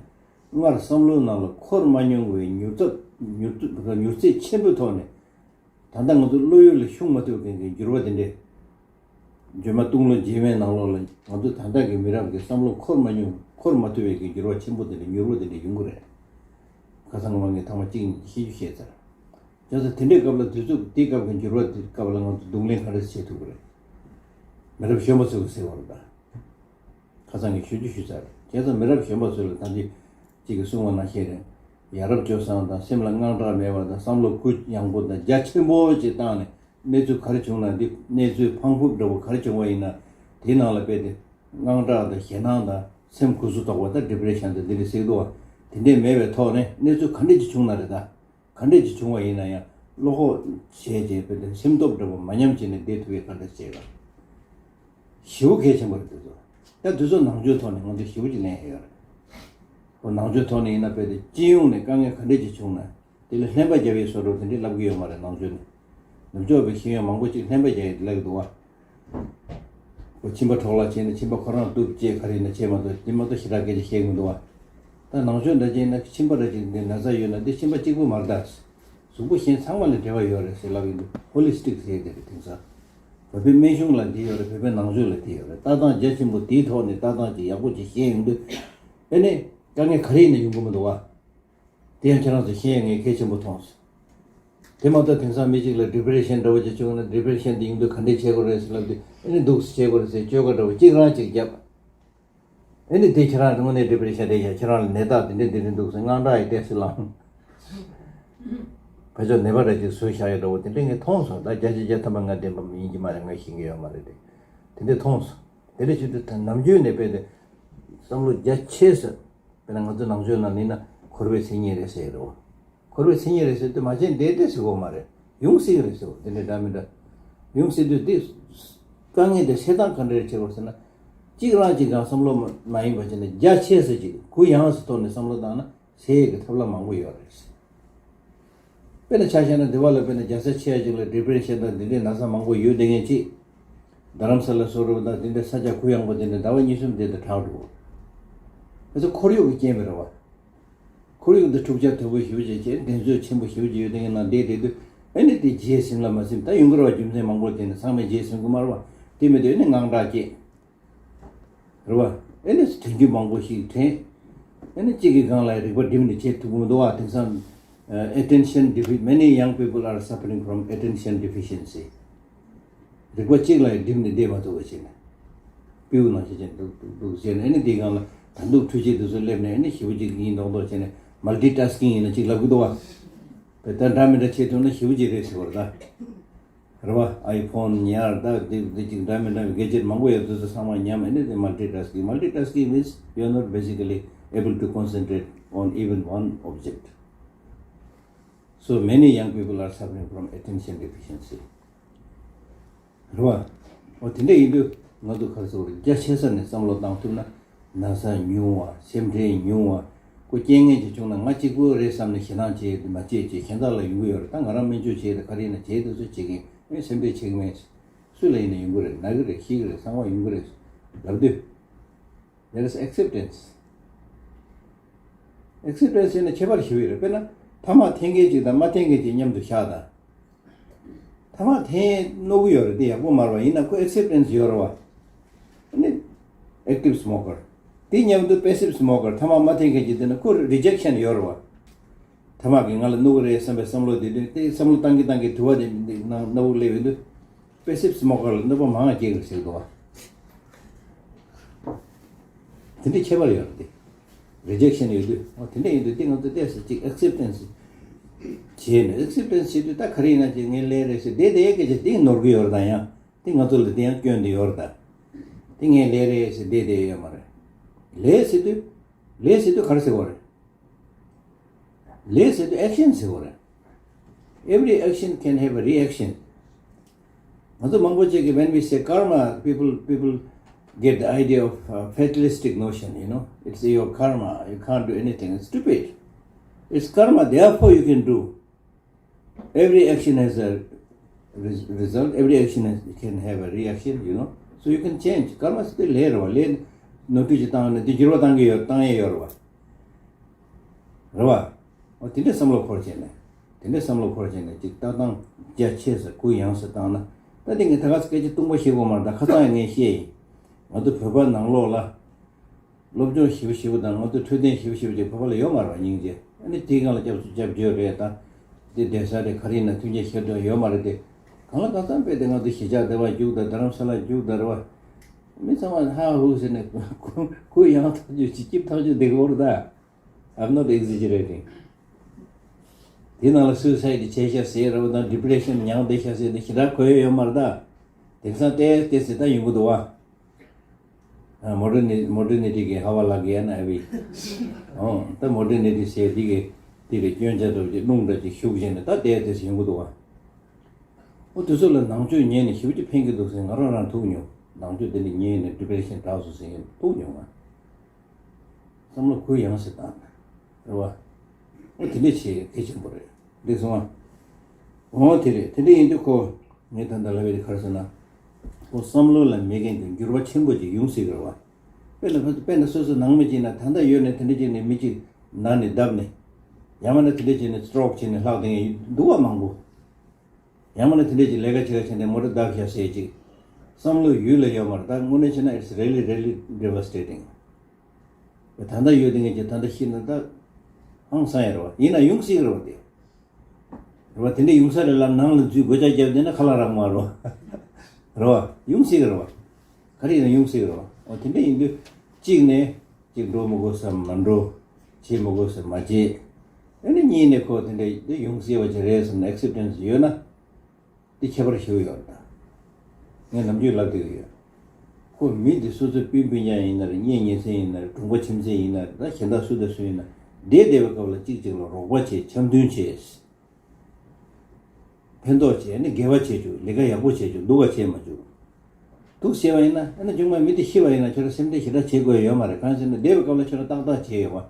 སྔར་བསམ་བློའི་ནང་ལ་འཁོར་མ་མྱོང་བའི་མྱུར་ཚད་མྱུར་ཚད་མྱུར་ཚད་ཆེན་པོའི་ཐོག་ནས་ད་ལྟ་ང་ཚོ་བློ་ཡུལ་ལ་ཤོང་མ་ཐུབ་མཁན་གྱི་འགྱུར་བ་དེ་འདྲས། འཇོན་མ་སྟོང་ལོ་རྗེས་མའི་ནང་ལོགས་ལ་ང་ཚོ་ད་ལྟ་གི་མི་རབས་ཀྱི་བསམ་བློ་འཁོར་མ་མྱོང་འཁོར་མ་ཐུབ་པའི་གི་འགྱུར་བ་ཆེན་པོ་དེ་འདྲས་མྱུར་བ་དེ་འདྲས་ཡོང་གི་རེད། ཁ་སང་ང་ངས་ཐེངས་མ་གཅིག་གཉིས་ཤེས་རྒྱུ་བཤད་ཚར། བྱས་ཙང་དེ་འདྲའི་སྐབས་ལ་དུས་ཚོད་དེའི་སྐབས་ཀྱི་འགྱུར་བ་དེའི་སྐབས་ལ་ང་ཚོ་གདོང་ལེན་ག་རེ་བྱེད་ཐུབ་ཀྱི་རེད། མི་རབས་གཞོན་པ་ཚོ་གིས་ཟེར་བ་རེད་ད། ཁ་སང་གི་ཞུ་རྒྱུ་ཞུས་ཚར། བྱས་ཙང་མི་རབས་གཞོན་པ་ཚོ་ལ་ད་ཅི་གཅིག་གིས་གསུངས་པ་ནང་བཞིན་རེད། ཡ་རབས་སྤྱོད་བཟང་དང་སེམས་ལ་དངངས་སྐྲག་མེད་པ་དང་བསམ་བློ་གུ་ཡངས་པོ་དང་རྒྱ་ཆེན་པོ་ཅིག་བཏང་ནས་གནས་ཚུལ་ག་རེ་བྱུང་ན་འདི་གནས་ཚུལ་ཕངས་ཕུབ་འདྲ་བོ་ག་རེ་བྱུང་བ་ཡིན་ན་དེའི་ནང་ལ་དཔེ་དེ་དངངས་སྐྲག་དང་ཞེད་སྣང་དང་སེམས་ཁུ་སུ་དོག་པ་དང་ཌི་པི་རེ་ཤན་དང་འདི་འདྲ་ཟེར་གི་འདུག་བ། དེ་འདྲས་མེད་པའི་ཐོག་ནས་གནས་ཚུལ་ག་འདྲས་ཅིག་བྱུང་ན་རེད་ད། ག་འདྲས་ཅིག་བྱུང་བ་ཡིན་ན་ཡང་བློ་ཁོག་བྱས་རྗེས་དཔེ་དེ་སེམས་སྟོབས་འདྲ་བོ་མ་ཉམས་བྱས་ནས་བསྡད་ཐུབ་ཡས་ག་འདྲས་བྱས་ག་ཞེ་པོ་གལ་ཆེན་པོ་རེད་དེ་ཚོ། ད་དུས་ཚོད་ནང་ཆོས་ཐོག་ནས་ང་ཚོ་ཞེ་པོ་ཅིག་ལེན་ཡས་ཡོད་རེད། ཁོ་ནང་ཆོས་ཐོག་ནས་ཡིན་ན་དཔེ་དེ་སྤྱི་ཡོངས་ནས་དཀའ་ངལ་ག་འདྲས་ཅིག་བྱུང་ན་དེ་ལ་ལྷན་པ་རྒྱབ་ཡས་བཟོ་འདྲ་དེ་འདྲས་ལབ་གི་ཡོད་མ་རེད་ནང་ཆོས་ནས། ནུབ་ཕྱོགས་པའི་ཤེས་ཡོན་མང་པོ་ཅིག་ལྷན་པ་རྒྱག་ཡས་དེ་ལབ་ཀྱི་འདུག་བ། ཁོ་ཁྱིམ་པ་འཕྲོག་བརླག་བྱས་ནས་ཁྱིམ་པ་ཁོ་རང་གཏུབ་ཅེས་ག་རེ་ཡིན་ན་བྱས་མ་གཏོགས་དེ་མ་གཏོགས་ཞེ་དྲག་སྐད་ཆ་བཤད་ཀྱི་མི་འདུག་བ། ད་ནང་ཆོས་འདྲ་བྱས་ན་ཁྱིམ་པ་འདྲ་ཅིག་འདི་ན་ཚ་ཡོད་ན་འདི་ཁྱིམ་པ་གཅིག་པུ་མ་རེད་ད། གཟུགས་པོ་གཞན་ཚང་མ་ལ་འབྲེལ་བ་ཡོད་རེད་ཟེར་ལབ་ཀྱི་འདུག་ཧོ་ལི་སི་ཊིག་ཟེར་དེ་རེད་དེང་སང་། བོད་པའི་སྨན་གཞུང་ལ་འདི་ཡོད་རེད། བོད་པའི་ནང་ཆོས་ལ་འདི་ཡོད་རེད། ལྟ་སྟངས་རྒྱ་ཆེན་པོ་དེའི་ཐོག་ནས་ལྟ་སྟངས་ཅིག་ཡག་པོ་ཅིག་བཤད་ཡོང་དུས་ཨེ་ནི་དཀའ་ངལ་ག་རེ་ཡིན་ན་ཡོང་གི་མི་འདུག་བ། དེ་ཡང་ཁྱེད་རང་ཚོ་ཤེས་ཡ་ངས་གལ་ཆེན་པོ་མཐོང་སོང་། དེ་མ་གཏོགས་དེང་སང་མི་གཅིག་ལ་ཌི་པི་རེ་ཤན་འདྲ་བོ་ཅིག་བྱུང་ན་ཌི་པི་རེ་ཤན་དེ་ཡོང་དུས་ག་འདྲས་བྱེད་དགོས་རེད་ཟེར་ལབ་དུས་ཨེ་ནི་འདུག་སེ་བྱེད་དགོས་རེད་ཟེར་བཅོས་ཁ་འདྲ་བོ་གཅིག་རང་གཅིག་བརྒྱབ། ཨེ་ནི་དེ་ཁྱེད་རང་དངོས་གནས་ཌི་པི་རེ་ཤན་རེད་ཡ། ཁྱེད་རང་ལ་ནད་རྟགས་དེ་འདྲས་དེ་འདྲས་འདུག་ཟེར་དངངས་སྐྲག་ཡི་ཏོག་ཙམ་ལངས། ཕར་ཕྱོགས་ནད་པ་འདྲ་ཅིག་བཟོས་བཞག་ཡོད་འདྲ་བོ་དེ་འདྲས་ངས་མཐོང་སོང་། ད་བརྒྱ་ཆ་བརྒྱ་ཐམ་པ་ང་བདེན་པ་ཡིན་གྱི་མ་རེད། ང་ཤེས་ཀྱི་ཡོད་མ་རེད་དེ། དེ་འདྲས་མཐོང་སོང་། དེ་འདྲས་བྱེད་དུས་ད་ནམ་རྒྱུན་ནས་དཔེ་དེ་བསམ་བློ་རྒྱ་ཆེ་ས། དཔེར་ན་ང་ཚོ་ནང་ཆོས་ནང་ནི་ན་འཁོར་བའི་མཚན་ཉིད་རེད་ཟེར་རོ། འཁོར་བའི་མཚན་ཉིད་རེད་ཟེར་དུས་མ་བྱན་འདས་ཏེ་ཟེར་གོ་མ་རེད། ཡོང་སྲིད་ཀྱི་རེད་ཟེར་བ་དེ་འདྲ་འདྲ་མི་འདྲ། ཡོང་སྲིད་དུས་དེ་དཀའ་ངལ་དེ་སེལ་སྟངས་ག་འདྲ་རེ་བྱེད་དགོས་ཟེར་ན། གཅིག་རང་གཅིག་གང་བསམ་བློ་མ་མ་ཡིན་པ་བྱས་ནས་རྒྱ་ཆེ་ས་ཅིག་གུ་ཡངས་སུ་ཐོག་ནས་བསམ་བློ་བཏང་ན་སེལ་ཡས་ཀྱི་ཐབས་ལམ་མང་པོ་ཡོད་རེད། དཔེར་ན་ཆ་བཞག་ན་འདི་བ་ལ་དཔེར་ན་རྒྱལ་ས་ཆེ་ཡ་ཅིག་ལ་ཌི་པི་རེ་ཤན་དང་འདི་འདྲའི་ན་ཚ་མང་པོ་ཡོད་བསྡད་མཁན་ཅིག་རྡ་རམ་ས་ལ་སོགས་རུ་དང་དེ་འདྲའི་ས་ཆ་གུ་ཡངས་པོ་དེ་འདྲ་ཟླ་བ་གཉིས་གསུམ་དེ་འདྲ་དྲག་འགྲོ། དེ་ཚོ་ཁོར་ཡུག་གི་རྐྱེན་པས་རེད་བ། ཁོར་ཡུག་འདི་འཁྲུག་ཆ་དོད་པོ་ཞེ་པོ་ཅིག་བྱས་འགྲན་རྩོད་ཆེན་པོ་ཞེ་པོ་ཅིག་ཡོད་དེ་ངའི་ནང་བསྡད་བསྡད་དུས་ཨེ་ནི་དེ་རྗེས་ཟིན་ལ་མ་ཟིན་ད་ཡོང་གི་རེད་བ། རྒྱུ་མཚན་མང་པོ་དེ་ནི་ཚང་མས་རྗེས་ཟིན་གི་མ་རེད་བ། དེ་མི་དུས་ཨེ་ནི་དངངས་སྐྲག་སྐྱེས། རེད་བ། ཨེ་ནི་དོན་རྒྱུ་མང་པོ་ཞིག་དྲན། ཨེ་ནི་གཅིག་གི་སྒང་ལ་རིག་པ་སྒྲིམ་ནས་བྱེད་ཐུབ་ཀྱི་མི་འདུག་བ། དེང་སང་attention defi- many young people are suffering from attention deficiency. རིག་པ་གཅིག་ལ་ཡང་སྒྲིམ་ནས་བསྡད་མ་ཐུབ་པ་བྱས་ནས། སྤྲེའུ་ནང་བཞིན་བྱས་འདུག་འདུག་འདུག་བྱས་ནས་ཨེ་ནི་དེའི་སྒང་ལ་ད་འདུག་འཕྲུལ་ཆས་དེ་ཚོ་སླེབས་ནས་ཨེ་ནི་ཞེ་པོ་ཅིག་ཡིན་མདོག་མདོག་བྱས་ནས་མལ་ཊི་ཊཱ་སི་ཀིང་ཡིན་ན་ཅིག་ལབ་ཀྱི་འདུག་བ། དཔེ་ད་འདྲ་མི་འདྲ་བྱེད་ཐུབ་ན་ཞེ་པོ་ཅིག་རེད་ཟེར་བ་རེད་ད། རེད་བ། ཨའི་ཕོན་ཉར་ད་དེ་དེ་ཅིག་འདྲ་མི་འདྲ་བའི་གེ་ཇེ་ཊི་མང་པོ་ཡོད་དུས་ཚོད་ཚང་མ་ཉམས། ཨེ་ནི་དེ་མལ་ཊི་ཊཱ་སི་ཀིང་། མལ་ཊི་ཊཱ་སི་ཀིང་means you are not basically able to concentrate on even one object. So many young people are suffering from attention deficiency. རེད་བ། འོ་དེ་འདྲ་ཡིན་དུས་ང་ཚོ་ག་རེ་ཟེར་དགོས་རེད། རྒྱ་ཆེ་ས་ནས་བསམ་བློ་བཏང་ཐུབ་ན་ན་ཚ་ཉུང་བ། སེམས་ཁྲལ་ཉུང་བ། ཁོ་རྐྱེན་ངན་ཅིག་བྱུང་ན་ང་གཅིག་པུ་རེད་བསམ་ནས་ཞེད་སྣང་བྱེད་དེ་མ་བྱེད་ཅེས་གཞན་དག་ལ་ཡོང་གི་ཡོད་རེད། ད་ང་རང་སྨན་བཅོས་བྱེད་དེ་ག་རེ་ཡིན་ན་བྱེད་དུས་ཚོད་བྱེད་ཀྱིན་ཨེ་སེམས་ཁྲལ་བྱེད་ཀྱི་མེད། སུ་ལ་ཡིན་ན་ཡོང་གི་རེད། ན་གི་རེད། ཤི་གི་རེད། གསང་བ་ཡོང་གི་རེད་ལབ་དུས། There is acceptance. ཨེག་སེབ་ཊན་སི་ཟེར་ན་ཁྱད་པར་ཞེ་པོ་ཡོད་རེད། དཔེར་ན་ཐ་མག་འཐེན་མཁན་ཅིག་དང་མ་འཐེན་མཁན་ཅིག་མཉམ་དུ་བཞག་དང་། ཐ་མག་འཐེན་གནོད་གི་ཡོད་རེད། དེ་ཡག་པོ་མ་རེད་བ། ཡིན་ན་ཁོ་acceptance་ཡོད་རེད་བ། ཨ་ནི་active smoker། དེ་མཉམ་དུ་passive smoker། ཐ་མག་མ་འཐེན་མཁན་གྱི་དེ་ནི་ཁོ་rejection་ཡོད་རེད་བ། ཐ་མག་གིས་ང་ལ་གནོད་གི་རེད་བསམ་པའི་བསམ་བློ་དེ་དུས་དེ་བསམ་བློ་བཏང་གི་བཏང་གི་དུ་བ་དེ་ནང་སྣ་བུག་སླེབས་ཡོང་དུས་passive smoker་ལ་གནོད་པ་མང་བ་སྐྱེལ་གི་ཟེར་འདུག་བ། དེ་འདྲའི་ཁྱད་པར་ཡོད་རེད་དེ། rejection་ཡོད་དུས། འོ་དེ་འདྲ་ཡིན་དུས་དེ་ང་ཚོ་ཏོག་ཙམ་ཅིག་acceptance་བྱས་ནས། acceptance་བྱེད་དུས་ད་ག་རེ་ཡིན་ན་ཅིག་ངས་ལས་རེད་ཟེར་བསྡད་དེ་སྐད་ཆ་དེ་ནོར་གི་ཡོད་རེད་ད། ཡང་དེ་ང་ཚོ་ལ་དེ་ཡང་སྐྱོན་དེ་ཡོད་རེད་ད། དེ་ངས་ལས་རེད་ཟེར་བསྡད་དེ་ཡོད་མ་རེད། ལས་ཟེར་དུས། ལས་ཟེར་དུས་ག་རེ་ཟེར་དགོས་རེད། ལས་ཟེར་དུས་action་ཟེར་དགོས་རེད། Every action can have a reaction. ང་ཚོ་མང་པོ་ཅིག་གིས་when we say karma, people, people get the idea of uh, fatalistic notion, you know. It's your karma, you can't do anything. It's stupid. It's karma, therefore you can do. Every action has a res- result, every action has, can have a reaction, you know. So you can change. Karma is still there. ལས་ནོར་འཁྲུལ་ཅིག་བཏང་ནས་དེ་འགྱུར་བ་བཏང་གི་ཡོད། བཏང་ཡས་ཡོད་རེད་བ། རེད་བ། འོ་དེ་འདྲའི་བསམ་བློ་འཁོར་བྱས་ནས། དེ་འདྲའི་བསམ་བློ་འཁོར་བྱས་ནས་ཅིག་ལྟ་སྟངས་རྒྱ་ཆེ་ས་གུ་ཡངས་ས་བཏང་ན། ད་དེ་ངས་ད་ག་སེ་སྐད་ཆ་སྟོང་པ་བཤད་དགོས་མ་རེད། ད་ཁ་སང་ཡང་ངས་བཤད་ཡིན། ང་ཚོ་བོད་པ་ནང་ལོགས་ལ་སློབ་སྦྱོང་ཞེ་པོ་ཞེ་པོ་དང་ང་ཚོ་འཕྲོད་བསྟེན་ཞེ་པོ་ཞེ་པོ་ཅིག་བོད་པ་ལ་ཡོད་མ་རེད་བ། སྙིང་རྗེ། ཨ་ནི་དེའི་སྒང་ལ་སྐྱབས་སུ་སྐྱབས་བཅོལ་རེད་ད། དེ་བསྡད་ས་རེད། ག་རེ་ཡིན་ན་མཐུན་རྐྱེན་ཞེ་དྲག་ཡོད་མ་རེད་དེ། གང་ལ་གང་འཚམ་དཔེ་དེ་ང་ཚོ་གཞིས་ཆགས་སྡེ་བ་རྒྱུགས་དང་རྡ་རམ་ས་ལ་རྒྱུགས་དང་རེད་བ། མི་ཚང་མ་ཧ་ཧུ་ཟེར་ནས་གུ་གུ་ཡངས་ཐག་ཆོད་ཅིག་སྐྱིད་ཐག་ཆོད་བསྡད་ཀྱི་ཡོད་རེད་ད། I'm not exaggerating. དེ་ནང་ལ་སུའི་སའི་ཌི་བྱས་ཤག་ཟེར་རེད་བ་དང་depression་མྱངས་བསྡད་ཤག་ཟེར་ནས་ཞེ་དྲག་གོ་ཡ་ཡོད་མ་རེད་ད། དེང་སང་ཏོག་ཙམ་ཏོག་ཙམ་ད་ཡོང་གི་འདུག་བ། ཨ། མོ་ཌར་ནི་མོ་ཌར་ནི་ཊི་གི་ཧ་བ་ལག་གི་ཡ་ན་ཨ་བི། ཨོ། ད་མོ་ཌར་ནི་ཊི་ཟེར་དེ་གི་དེ་གི་སྐྱོན་ཆ་འདྲ་པོ་ཅིག་རླུང་འདྲ་ཅིག་ཞུགས་བྱས་ནས་ད་ཏོག་ཙམ་ཏོག་ཙམ་ཡོང་གི་འདུག་བ། ཨོ། དེ་ཚོ་ལ་ནང་ཆོས་ཉན་ནས་ཞེ་པོ་ཅིག་ཕན་གྱི་འདུག་ཟེར་ང་རང་རང་ཐུག་མྱོང་། ནང་ཆོས་དེ་འདྲ་ཉན་ནས་depression་དྲག་སོང་ཟེར་མཁན་ཐུག་མྱོང་ང་། བསམ་བློ་གུ་ཡངས་སེ་བཏང་། རེད་བ། ཨོ་དེ་འདྲ་བྱེད་གལ་ཆེན་པོ་རེད། འགྲིག་སོང་ང་། འོ་དེ་རེད། དེ་འདྲ་ཡིན་དུས་ཁོ། ངས་ད་ལྟ་ལབ་པ་དེ་ག་རེ་ཟེར་ན། ཁོ་བསམ་བློ་ལ་མེད་མཁན་གྱི་འགྱུར་བ་ཆེན་པོ་ཅིག་ཡོང་སྲིད་ཀྱི་རེད་བ། དཔེར་ན་དཔེར་ན་སོ་སོ་ནང་མི་གཅིག་ན་ད་ལྟ་ཡོད་ནས་དེ་འདྲ་བྱས་ནས་མི་གཅིག་ན་ནས་བརྡབས་ནས། ཡང་མིན་ན་དེ་འདྲ་བྱས་ནས་སི་ཊོག་བྱས་ནས་ལྷག་བསྡད་མཁན་འདུག་བ་མང་པོ། ཡང་མིན་ན་དེ་འདྲ་ཅིག་ལས་ཀ་བྱེད་ཀ་བྱས་ནས་མོ་ཊ་བརྡབས་བཞག་ཟེར་ཅིག་བསམ་བློ་ཡུལ་ལ་ཡོད་མ་རེད། ད་དངོས་གནས་བྱས་ན་it's really really devastating། ད་ལྟ་ཡོད་དེ་ངས་ཀྱི་ད་ལྟ་ཤི་ན་ད་ཧང་སང་ཡ་རེད་བ། ཡིན་ན་ཡོང་སྲིད་ཀྱི་རེད་བ་དེ། རེད་བ། དེ་འདྲ་ཡོང་ས་རེད་ལ་ནང་ལ་འཛུལ་སྒོ་ལྕགས་བརྒྱབ་བསྡད་ན་ཁ་ལག་རག་མ་རེད་བ། རེད་བ། ཡོང་སྲིད་ཀྱི་རེད་བ། ག་རེ་ཡིན་ན་ཡོང་སྲིད་ཀྱི་རེད་བ། འོ་དེ་འདྲ་ཡིན་དུས་གཅིག་ནས། གཅིག་འགྲོ་མི་དགོས་ས་མ་འགྲོ། བྱེད་མི་དགོས་ས་མ་བྱེད། ཨ་ནི་གཉིས་ནས་ཁོ་དེ་འདྲ་དེ་ཡོང་སྲིད་པ་ཅིག་རེད་བསམ་ནས་ཨེག་སེབ་ཊེན་སི་ཡོད་ན། དེ་ཁྱད་པར་ཞེ་པོ་ཡོད་རེད་ད། ངས་ནམ་རྒྱུན་ལབ་བསྡད་ཀྱི་ཡོད། ཁོ་མི་འདི་སོ་སོའི་སྤུན་སྤུན་ཀྱག་ཡིན་ན་རེད། གཉེན་ཉེ་ཚན་ཡིན་ན་རེད། གྲོང་པ་ཁྱིམ་མཚེས་ཡིན་ན་རེད། ད་གཞན་དག་སུ་དང་སུ་ཡིན་ན་བསྡད་བསྡད་པའི་སྐབས་ལ་གཅིག་གཅིག་ལ་རོགས་པ་བྱེད། འཆམ་མཐུན་བྱེད། ཕན་ཐོགས་བྱས་ནས་དགེ་བ་བྱེད་བཅུག་ལས་ཀ་ཡག་པོ་བྱེད་བཅུག་སྡུག་ག་བྱེད་མ་བཅུག་སྡུག་བྱས་པ་ཡིན་ན་ཨ་ནི་ཆུང་མ་མི་དེ་ཤི་བ་ཡིན་ན་ཁྱོད་རང་སེམས་ཁྲལ་ཞེ་དྲག་བྱེད་དགོས་ཡོད་མ་རེད། གང་ཟེར་ན་བསྡད་པའི་སྐབས་ལ་ཁྱོད་རང་ཏག་ཏག་བྱས་ཡོད་པ།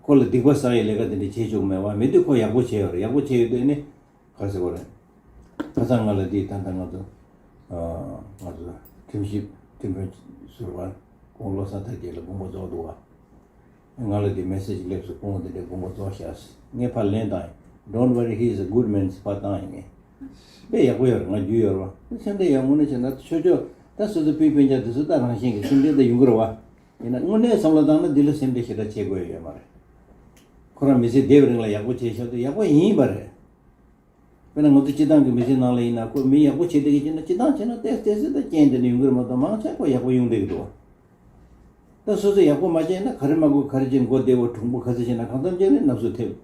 ཁོ་ལ་སྡིག་པ་བསགས་ཡའི་ལས་ཀ་དེ་འདྲ་བྱེད་བཅུག་མེད་པ། མི་དེ་ཁོ་ཡག་པོ་བྱས་ཡོད་རེད། ཡག་པོ་བྱས་ཡོད་དུས་ཨ་ནི་ག་རེ་ཟེར་དགོས་རེད། ཁ་སང་ང་ལ་འདི་ད་ལྟ་ང་ཚོ་ཨ་ང་ཚོ་ཁྲིམས་ཞིབ་ཁྲིམས་དཔོན་ཟུར་པ་ཁོང་བློ་བཟང་ཐར་རྒྱས་ལ་དགོངས་པ་རྫོགས་འདུག་བ། ང་ལ་དེ་མེ་སེ་ཇི་སླེབས་སོང་། ཁོང་དེ་འདྲའི་དགོངས་པ་རྫོགས་ཤག་ངས་ཕར་ལན་བཏང་ཡིན། Don't worry, he is a good man། ཕར་བཏང་ཡིན་ངས། དཔེ་ཡག་པོ་ཡོད་རེད། ང་རྒྱུས་ཡོད་རེད་བ། སེམས་ཁྲལ་ཡང་དངོས་གནས་བྱས་ན་ཆོས་ཕྱོགས་ད་སོ་སོ་སྤུན་སྤུན་ཀྱག་དེ་ཚོ་ད་རང་བཞིན་གྱི་སེམས་ཁྲལ་ད་ཡོང་གི་རེད་བ། ཡིན་ན་དངོས་གནས་བསམ་བློ་བཏང་ན་འདི་ལ་སེམས་ཁྲལ་ཞེ་དྲག་བྱེད་དགོས་ཡོད་མ་རེད། ཁོ་རང་མི་ཚེ་འདས་པའི་རིང་ལ་ཡག་པོ་བྱས་ཤག་དུས་ཡག་པོ་ཡིན་པ་རེད། དཔེར་ན་ང་ཚོ་སྤྱི་བཏང་གི་མི་ཚེའི་ནང་ལ་ཡིན་ན་ཁོ་མི་ཡག་པོ་བྱེད་བསྡད་ཀྱི་ཡིན་ན་སྤྱི་བཏང་བྱས་ན་ཏོག་ཙམ་ཏོག་ཙམ་ད་རྐྱེན་དེ་འདྲ་ཡོང་གི་རེད་མ་གཏོགས་མང་ཆེ་ཁོ་ཡག་པོ་ཡོང་བསྡད་ཀྱི་འདུག་བ། ད་སོ་སོ་ཡག་པོ་མ་བྱས་ན་ག་རེ་མ་དགོས། ག་རེ་བྱས་མགོ་བདེ་བོ་གྲུང་པོ་ག་ཚོད་བྱས་ན་གང་འཚམ་བྱས་ནས་ནབ་སུ་ཐེབས་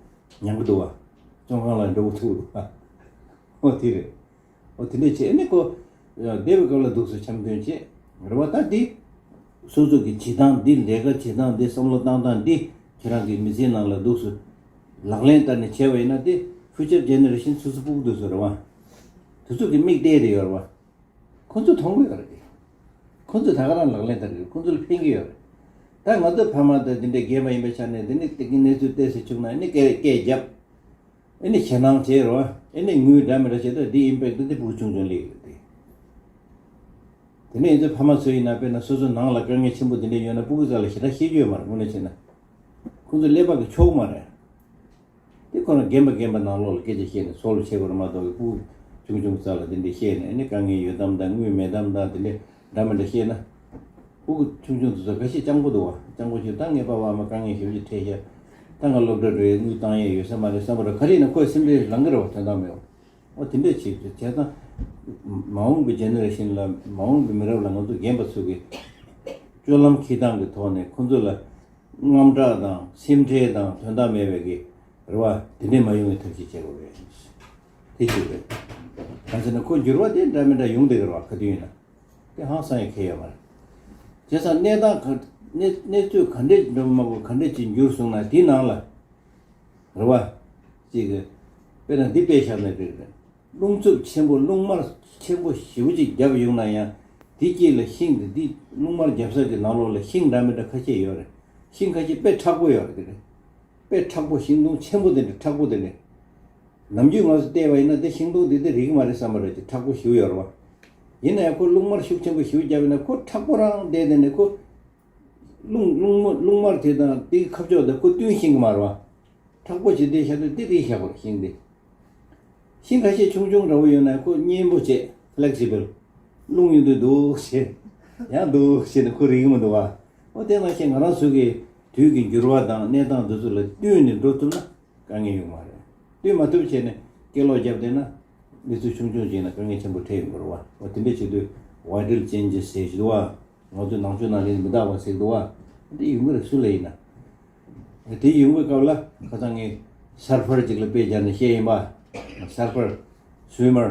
མྱང་གི་འདུག་བ། བཙོན་ཁང་ལ་འགྲོ་གི་ཐུག་འདུག་བ། ཨོ་དེ་རེད། ཨོ་དེ་འདྲས་བྱས་ནས་ཁོ་བསྡད་པའི་སྐབས་ལ་འདུག་སེ་འཆམ་མཐུན་བྱས། རེད་བ། ད་འདི་སོ་སོ་གི་བྱེད་སྟངས་འདི། ལས་ཀ་བྱེད་སྟངས་འདི། བསམ་བློ་བཏང་སྟངས་འདི་ཁྱེད་རང་གི་མི་ཚེའི་ནང་ལ་འདུག་སེ་ལག་ལེན་བསྟར་ནས་བྱས་པ་ཡིན་ན་དེ་ཕིའུ་ཅར་ཇེ་ནེ་རེ་ཤན་སོ་སོ་ཕྲུ་གུ་འདུག་སེ་རེད་བ། དེ་ཚོ་གི་མིག་བལྟས་རེ་ཡོད་རེད་བ། ཁོ་ཚོས་མཐོང་གི་ཡོད་རེད། ཁོ་ཚོས་ད་ག་རང་ལག་ལེན་བསྟར་གི་རེད། ཁོ་ཚོ་ལ་ཕན་གི་ཡོད་རེད། ད་ང་ཚོ་ཕ་མ་དང་འདི་འདྲའི་རྒན་པ་ཡིན་པའི་ཆ་ནས་འདི་ནི་དེ་གི་གནས་ཚུལ་བལྟས་སེ་བྱུང་ན་ཨ་ནི་སྐད་སྐད་རྒྱབ། ཨ་ནི་ཞེད་སྣང་བྱེད་རོགས། ཨ་ནི་ངུས་འདྲ་མི་འདྲ་བྱེད་དུས་འདི་ཨིམ་པེག་ཊི་འདི་ཕྲུ་གུ་ཆུང་ཆུང་སླེབས་ཡོད་དེ། དེ་ནས་ཡིན་ཚེ་ཕ་མ་ཚོ་ཡིན་ན་དཔེར་ན་སོ་སོ་ནང་ལ་དཀའ་ངལ་ཆེན་པོ་འདི་འདྲ་ཡོད་ན་སྤུ་གུ་རྩ་ལ་ཞེ་དྲག་བཤད་རྒྱུ་ཡོད་མ་རེད། དངོས་གནས་བྱས་ན་ཁོ་ཚོ་ཀླད་པ་གི་ཕྱོགས་མ་རེད། དེ་ཁོ་རང་རྒན་པ་རྒན་པ་ནང་ལོགས་ལ་སྐད་ཆ་བཤད་ནས་སོལ་བ་བྱེད་དགོས་རེད་མ་གཏོགས་སྤུ་གུ་ ཆུང་ཆུང་ས་ལ་དེ་འདྲ་བཤད་ནས་ཨ་ནི་དཀའ་ངལ་ཡོད་དམ་དང་དངུལ་མེད་དམ་དང་དེ་འདྲ་འདྲ་མི་འདྲ་བཤད་ན། ཕྲུ་གུ་ཆུང་ཆུང་དེ་ཚོ་ཁ་ཤས་སྤྱང་པོ་འདུག་བ། སྤྱང་པོ་ཞིག་ད་ངའི་པ་ཕ་མ་དཀའ་ངལ་ཞེ་པོ་ཅིག་འཕྲད་ཤག་ད་ང་སློབ་གྲྭ་འགྲོ་ཡའི་དངུལ་བཏང་ཡས་ཡོད་ས་མ་རེད་བསམ་པ་རེད། ག་རེ་ཡིན་ན་ཁོས་སེམས་ཁྲལ་ལངས་ཀྱི་རེད་བ། དོན་དག་མེད་བ། འོ་དེ་འདྲས་བྱེད་དུས་བྱས་ཙང་། མ་འོངས་པའི་ཇེ་ནེ་རེ་ཤན་ལ་མ་འོངས་པའི་མི་རབས་ལ་ང་ཚོ་རྒན་པ་ཚོ་གིས་སྤྱོད་ལམ་འཁྱེར་སྟངས་ཀྱི་ཐོག་ནས་ཁོ་ཚོ་ལ་དངངས་སྐྲག་དང་སེམས་ཁྲལ་དང་དོན་དག་མེད་པའི་གི་རེ་བ་དེ་འདྲས་མ་ཡོང་བའི་ཐབས་ཤེས་བྱེད་དགོས་རེད། དེ་ཞིག་རེད། གང་ཟེར་ན་ཁོ་འགྱུར་བ་དེ་འདྲ་མི་འདྲ་ཡོང་བསྡད་ཀྱི་རེད་བ། ག་དུས་ཡིན་ན་དེ་ཧང་སང་ཡ་གང་ཡོད་མ་རེད། བྱས་ཙང་གནས་སྟངས་ག་གནས་གནས་ཚུལ་ག་འདྲས་འགྲོ་མ་དགོས་ག་འདྲས་ཅིག་འགྱུར་སོང་ན་དེའི་ནང་ལ། རེད་བ། ཅིག་གི། དཔེར་ན་འདི་དཔེ་བཞག་ན་འགྲིག་རེད། རླུང་འཚུབ་ཆེན་པོ་རླུང་དམར་ཆེན་པོ་ཞེ་པོ་ཅིག་བརྒྱབ་ཡོང་ན་ཡང་། དེ་དཀྱིལ་ལ་ཤིང་དེ་འདི་རླུང་དམར་བརྒྱབ་ས་གི་ནང་ལོགས་ལ་ཤིང་འདྲ་མི་འདྲ་ཁ་ཤས་ཡོད་རེད། ཤིང་ཁ་ཤས་དཔེ་མཁྲེགས་པོ་ཡོད་རེད་དེ་རེད། དཔེ་མཁྲེགས་པོ་ཤིང་སྡོང་ཆེན་པོ་དེ་འདྲ་མཁྲེགས་པོ་དེ་འདྲ། ནམ་རྒྱུན་ང་ཚོ་བལྟས་པ་ཡིན་ན་དེ་ཤིང་སྡོང་དེ་དེ་རིག་གི་མ་རེད་བསམ་པ་རེད། དེ་མཁྲེགས་པོ་ཞེ་པོ་ཡོད་རེད་བ། ཡིན་ན་ཡང་ཁོ་རླུང་དམར་ཤུགས་ཆེན་པོ་ཞེ་པོ་བརྒྱབ་ཡོང་ན་ཁོ་མཁྲེགས་པོ་རང་བསྡད་དེ་ནས་ཁོ། རླུང་རླུང་མ་རླུང་དམར་དེ་དང་དེའི་ཁ་ཕྱོགས་དེ་ཁོ་བསྟུན་ཤེས་ཀྱི་མ་རེད་བ། མཁྲེགས་པོ་བྱས་དེ་བཞག་དུས་དེ་རིག་བཞག་པ་རེད་ཤིང་དེ། ཤིང་ཁ་ཤས་ཆུང་ཆུང་འདྲ་བོ་ཡོད་ན་ཁོ་མཉེན་པོ་བྱས་ཕི་ལེག་སི་བལ། རླུང་ཡོང་དུས་འདུག་བྱས། ཡང་འདུག་བྱས་ནས་ཁོ་རིག་གི་མི་འདུག་བ། འོ་དེ་ནང་བཞིན་ང་རང་ཚོ་གི་དུས་ཀྱི་འགྱུར་བ་དང་གནས་སྟངས་འདི་ཚོ་ལ་བསྟུན་ནས་འགྲོ་ཐུབ་ན། དཀའ་ངལ་ཡོང་མ་རེད། བསྟུན་མ་ཐུབ་བྱས་ནས་སྐད་ལོག་བརྒྱབ་བསྡད་ན། གནས་ཚུལ་ཆུང་ཆུང་ཅིག་ན་དཀའ་ངལ་ཆེན་པོ་འཕྲད་ཡོང་གི་རེད་བ། འོ་དེ་འདྲ་བྱེད་དུས་vital changes ཟེར་གྱི་འདུག་བ། ང་ཚོའི་ནང་ཆོས་ནང་ལ་མི་རྟག་པ་ཟེར་གྱི་འདུག་བ། དེ་ཡོང་གི་རེད་སུ་ལ་ཡིན་ན། དེ་ཡོང་གི་སྐབས་ལ་ཁ་སང་ངས་སར་ཕར་ཅིག་ལ་དཔེ་སྦྱར་ནས་བཤད་ཡིན་པ། སར་ཕར། སུའི་མར།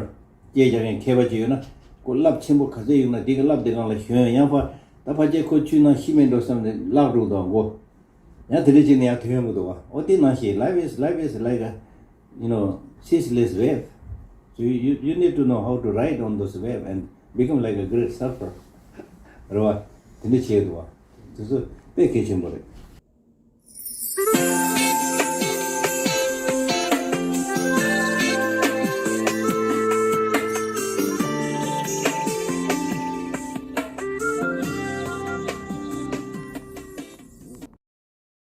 སྐད་རྒྱག་མཁན་མཁས་པ་ཅིག་ཡོད་ན། ཁོ་རླབས་ཆེན་པོ་ག་ཚོད་ཡོང་ན་དེ་གི་རླབས་དེ་སྒང་ལ་ཞོན་ཡང་ཕར། ད་ཕལ་ཆེར་ཁོ་ཆུའི་ནང་ཤི་མེད་འགྲོ་བསམ་ནས་བརླག་འགྲོ་འདུག་མགོ། ཡང་དེ་འདྲ་བྱས་ནས་ཡང་ཐོན་ཡོང་གི་འདུག་བ། འོ་དེ་ནང་བཞིན་life is, life is like a, you know, ceaseless wave. So you, you need to know how to ride on those wave and become like a great surfer. རེད་བ། དེ་འདྲ་བྱས་འདུག་བ། དེ་ཚོ་དཔེ་གལ་ཆེན་པོ་རེད།